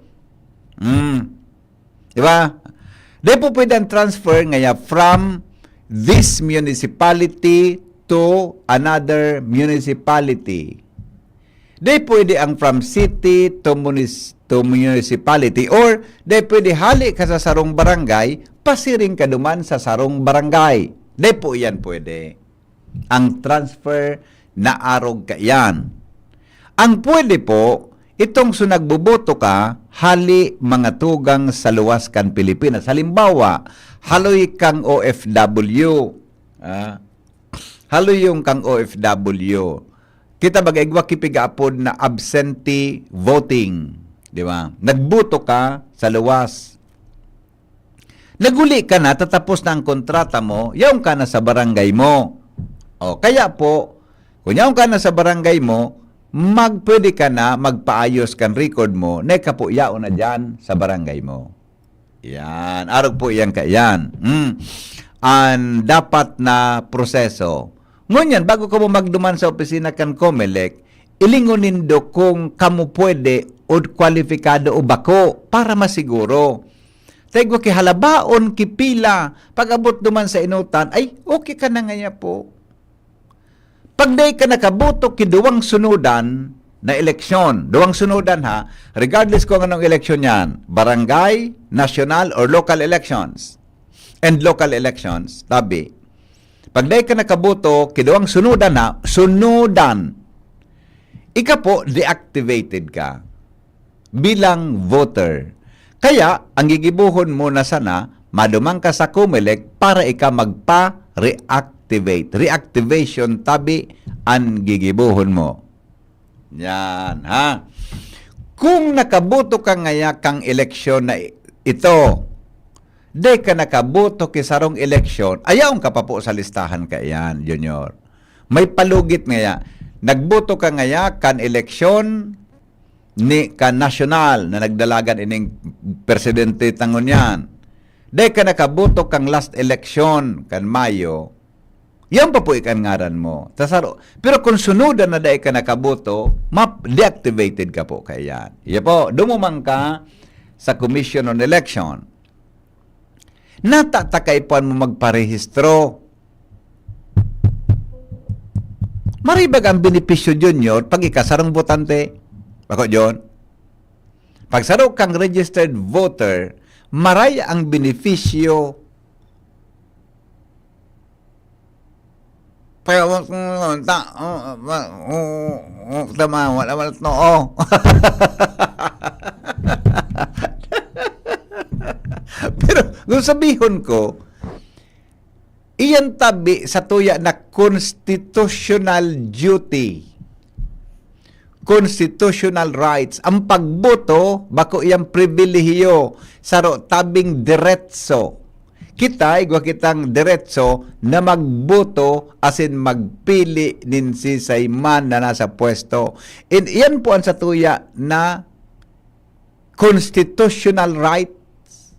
Mm. Di ba? Di po pwede ang transfer ngaya from this municipality to another municipality. Di pwede ang from city to munis-, to municipality, or di pwede hali ka sa sarong barangay, pasiring ka duman sa sarong barangay. Di po yan pwede. Ang transfer na arog kaiyan. Ang pwede po, itong so nagboboto ka, hali mga tugang sa luwas kan Pilipinas. Halimbawa, haloy kang O F W. Ah, haloy yung kang O F W. Kita baga igwa ki pigaapod na absentee voting, di ba? Nagboto ka sa luwas. Naguli ka na, tatapos na ang kontrata mo, yaon ka na sa barangay mo. O, kaya po, kung yaon ka na sa barangay mo, magpwede ka na magpaayos kan record mo, na ikapo yaon na dyan sa barangay mo. Yan. Arog po iyan kaiyan. Mm. An dapat na proseso. Ngunyan, bago kamo magduman sa opisina kan Comelec, ilingon nindo kung kamo pwede o kwalipikado o bako para masiguro. Ta igwa ki halabaon, ki pila, pag-abot duman sa enotan, ay, okay ka na ngaya po. Pag dai ka nakaboto ki duwang sunodan na eleksyon, duwang sunodan ha, regardless kung anong eleksyon yan, barangay, national, or local elections, and local elections, tabi. Pag dai ka nakaboto ki duwang sunodan ha, sunodan, ika po, deactivated ka bilang voter. Kaya, ang gigibohon mo na sana, maduman ka sa Comelec para ika magpa-reactivate. Reactivation tabi an gigibohon mo. Yan, ha? Kung nakaboto ka ngaya kang eleksyon na i-, ito, di ka nakaboto ki sarong eleksyon, ayaw ka pa po sa listahan kaiyan, Junior. May palugit ngaya. Nagboto ka ngaya kan eleksyon ni kan nasyonal na nagdalagan ining presidente ta ngunyan. Dai ka nakaboto kang last election kan Mayo, yan pa po ikan ngaran mo. Tasaro. Pero kung sunodan na dai ka nakaboto, map-, deactivated ka po kaiyan. Iya po, dumuman ka sa Commission on Election. Nata ta kaipuhan mo magparehistro. Maribag ang benepisyo, Junior, pag ika sarong botante. Bako, John? Pag saro kang registered voter, maray ang benepisyo. Pero, ta, oh, oh, oh, tama, wala, wala, no, oh. Pero, kung sabihon ko, iyan tabi sa tuya na constitutional duty, constitutional rights. Ang pagboto, bako iyang pribilehiyo, saro tabing diretso. Kita, igwa kitang diretso na magboto asin magpili nin sisay man na nasa pwesto. And iyan po ang satuya na constitutional rights.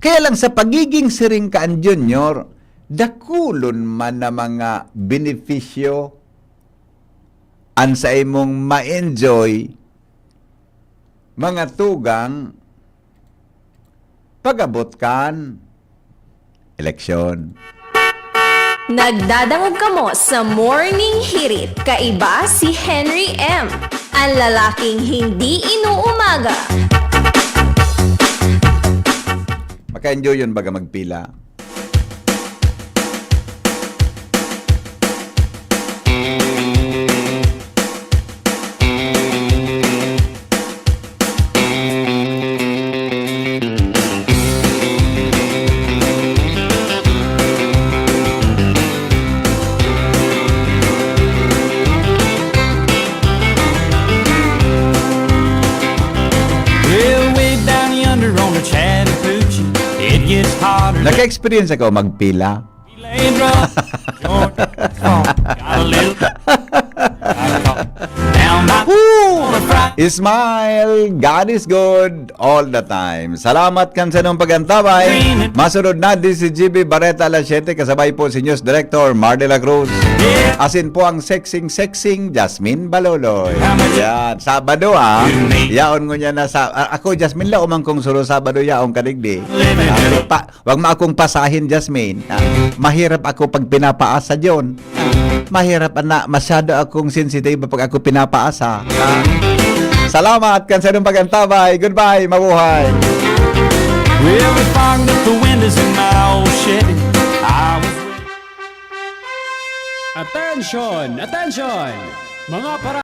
Kaya lang sa pagiging siring kan Junior, dakulon man na mga benepisyo an sa imong ma-enjoy, mga tugang, pag-abot kan eleksyon. Nagdadangog kamo sa Morning Hirit. Kaiba si Henry M, ang lalaking hindi inuumaga. Maka-enjoy yun baga magpila. Well, way down yonder on the Chattahoochee, it gets hotter. Naka-experience ako magpila. Lay drop, Georgia, got a little. Down by Woo! Smile, God is good all the time. Salamat kan sanong pag-antabay. Masunod na, D C G B Barreta alas siyete, kasabay po si News Director Mar de la Cruz. Asin po ang sexing-sexing Jasmine Baloloy. Yan, Sabado ah. Yaon ngunyan na sa... a- ako, Jasmine, laomang kong suro Sabado, yaon ka digdi. Ah, pa, wag mo akong pasahin, Jasmine. Ah, mahirap ako pag pinapaasa, John. Ah, mahirap, ana. Masyado akong sensitive pag ako pinapaasa. Ah, salamat kan sanong pag-antabay. Goodbye. Mabuhay. Well, we fogged up the windows in my old Chevy. I was Attention! Attention! Mga para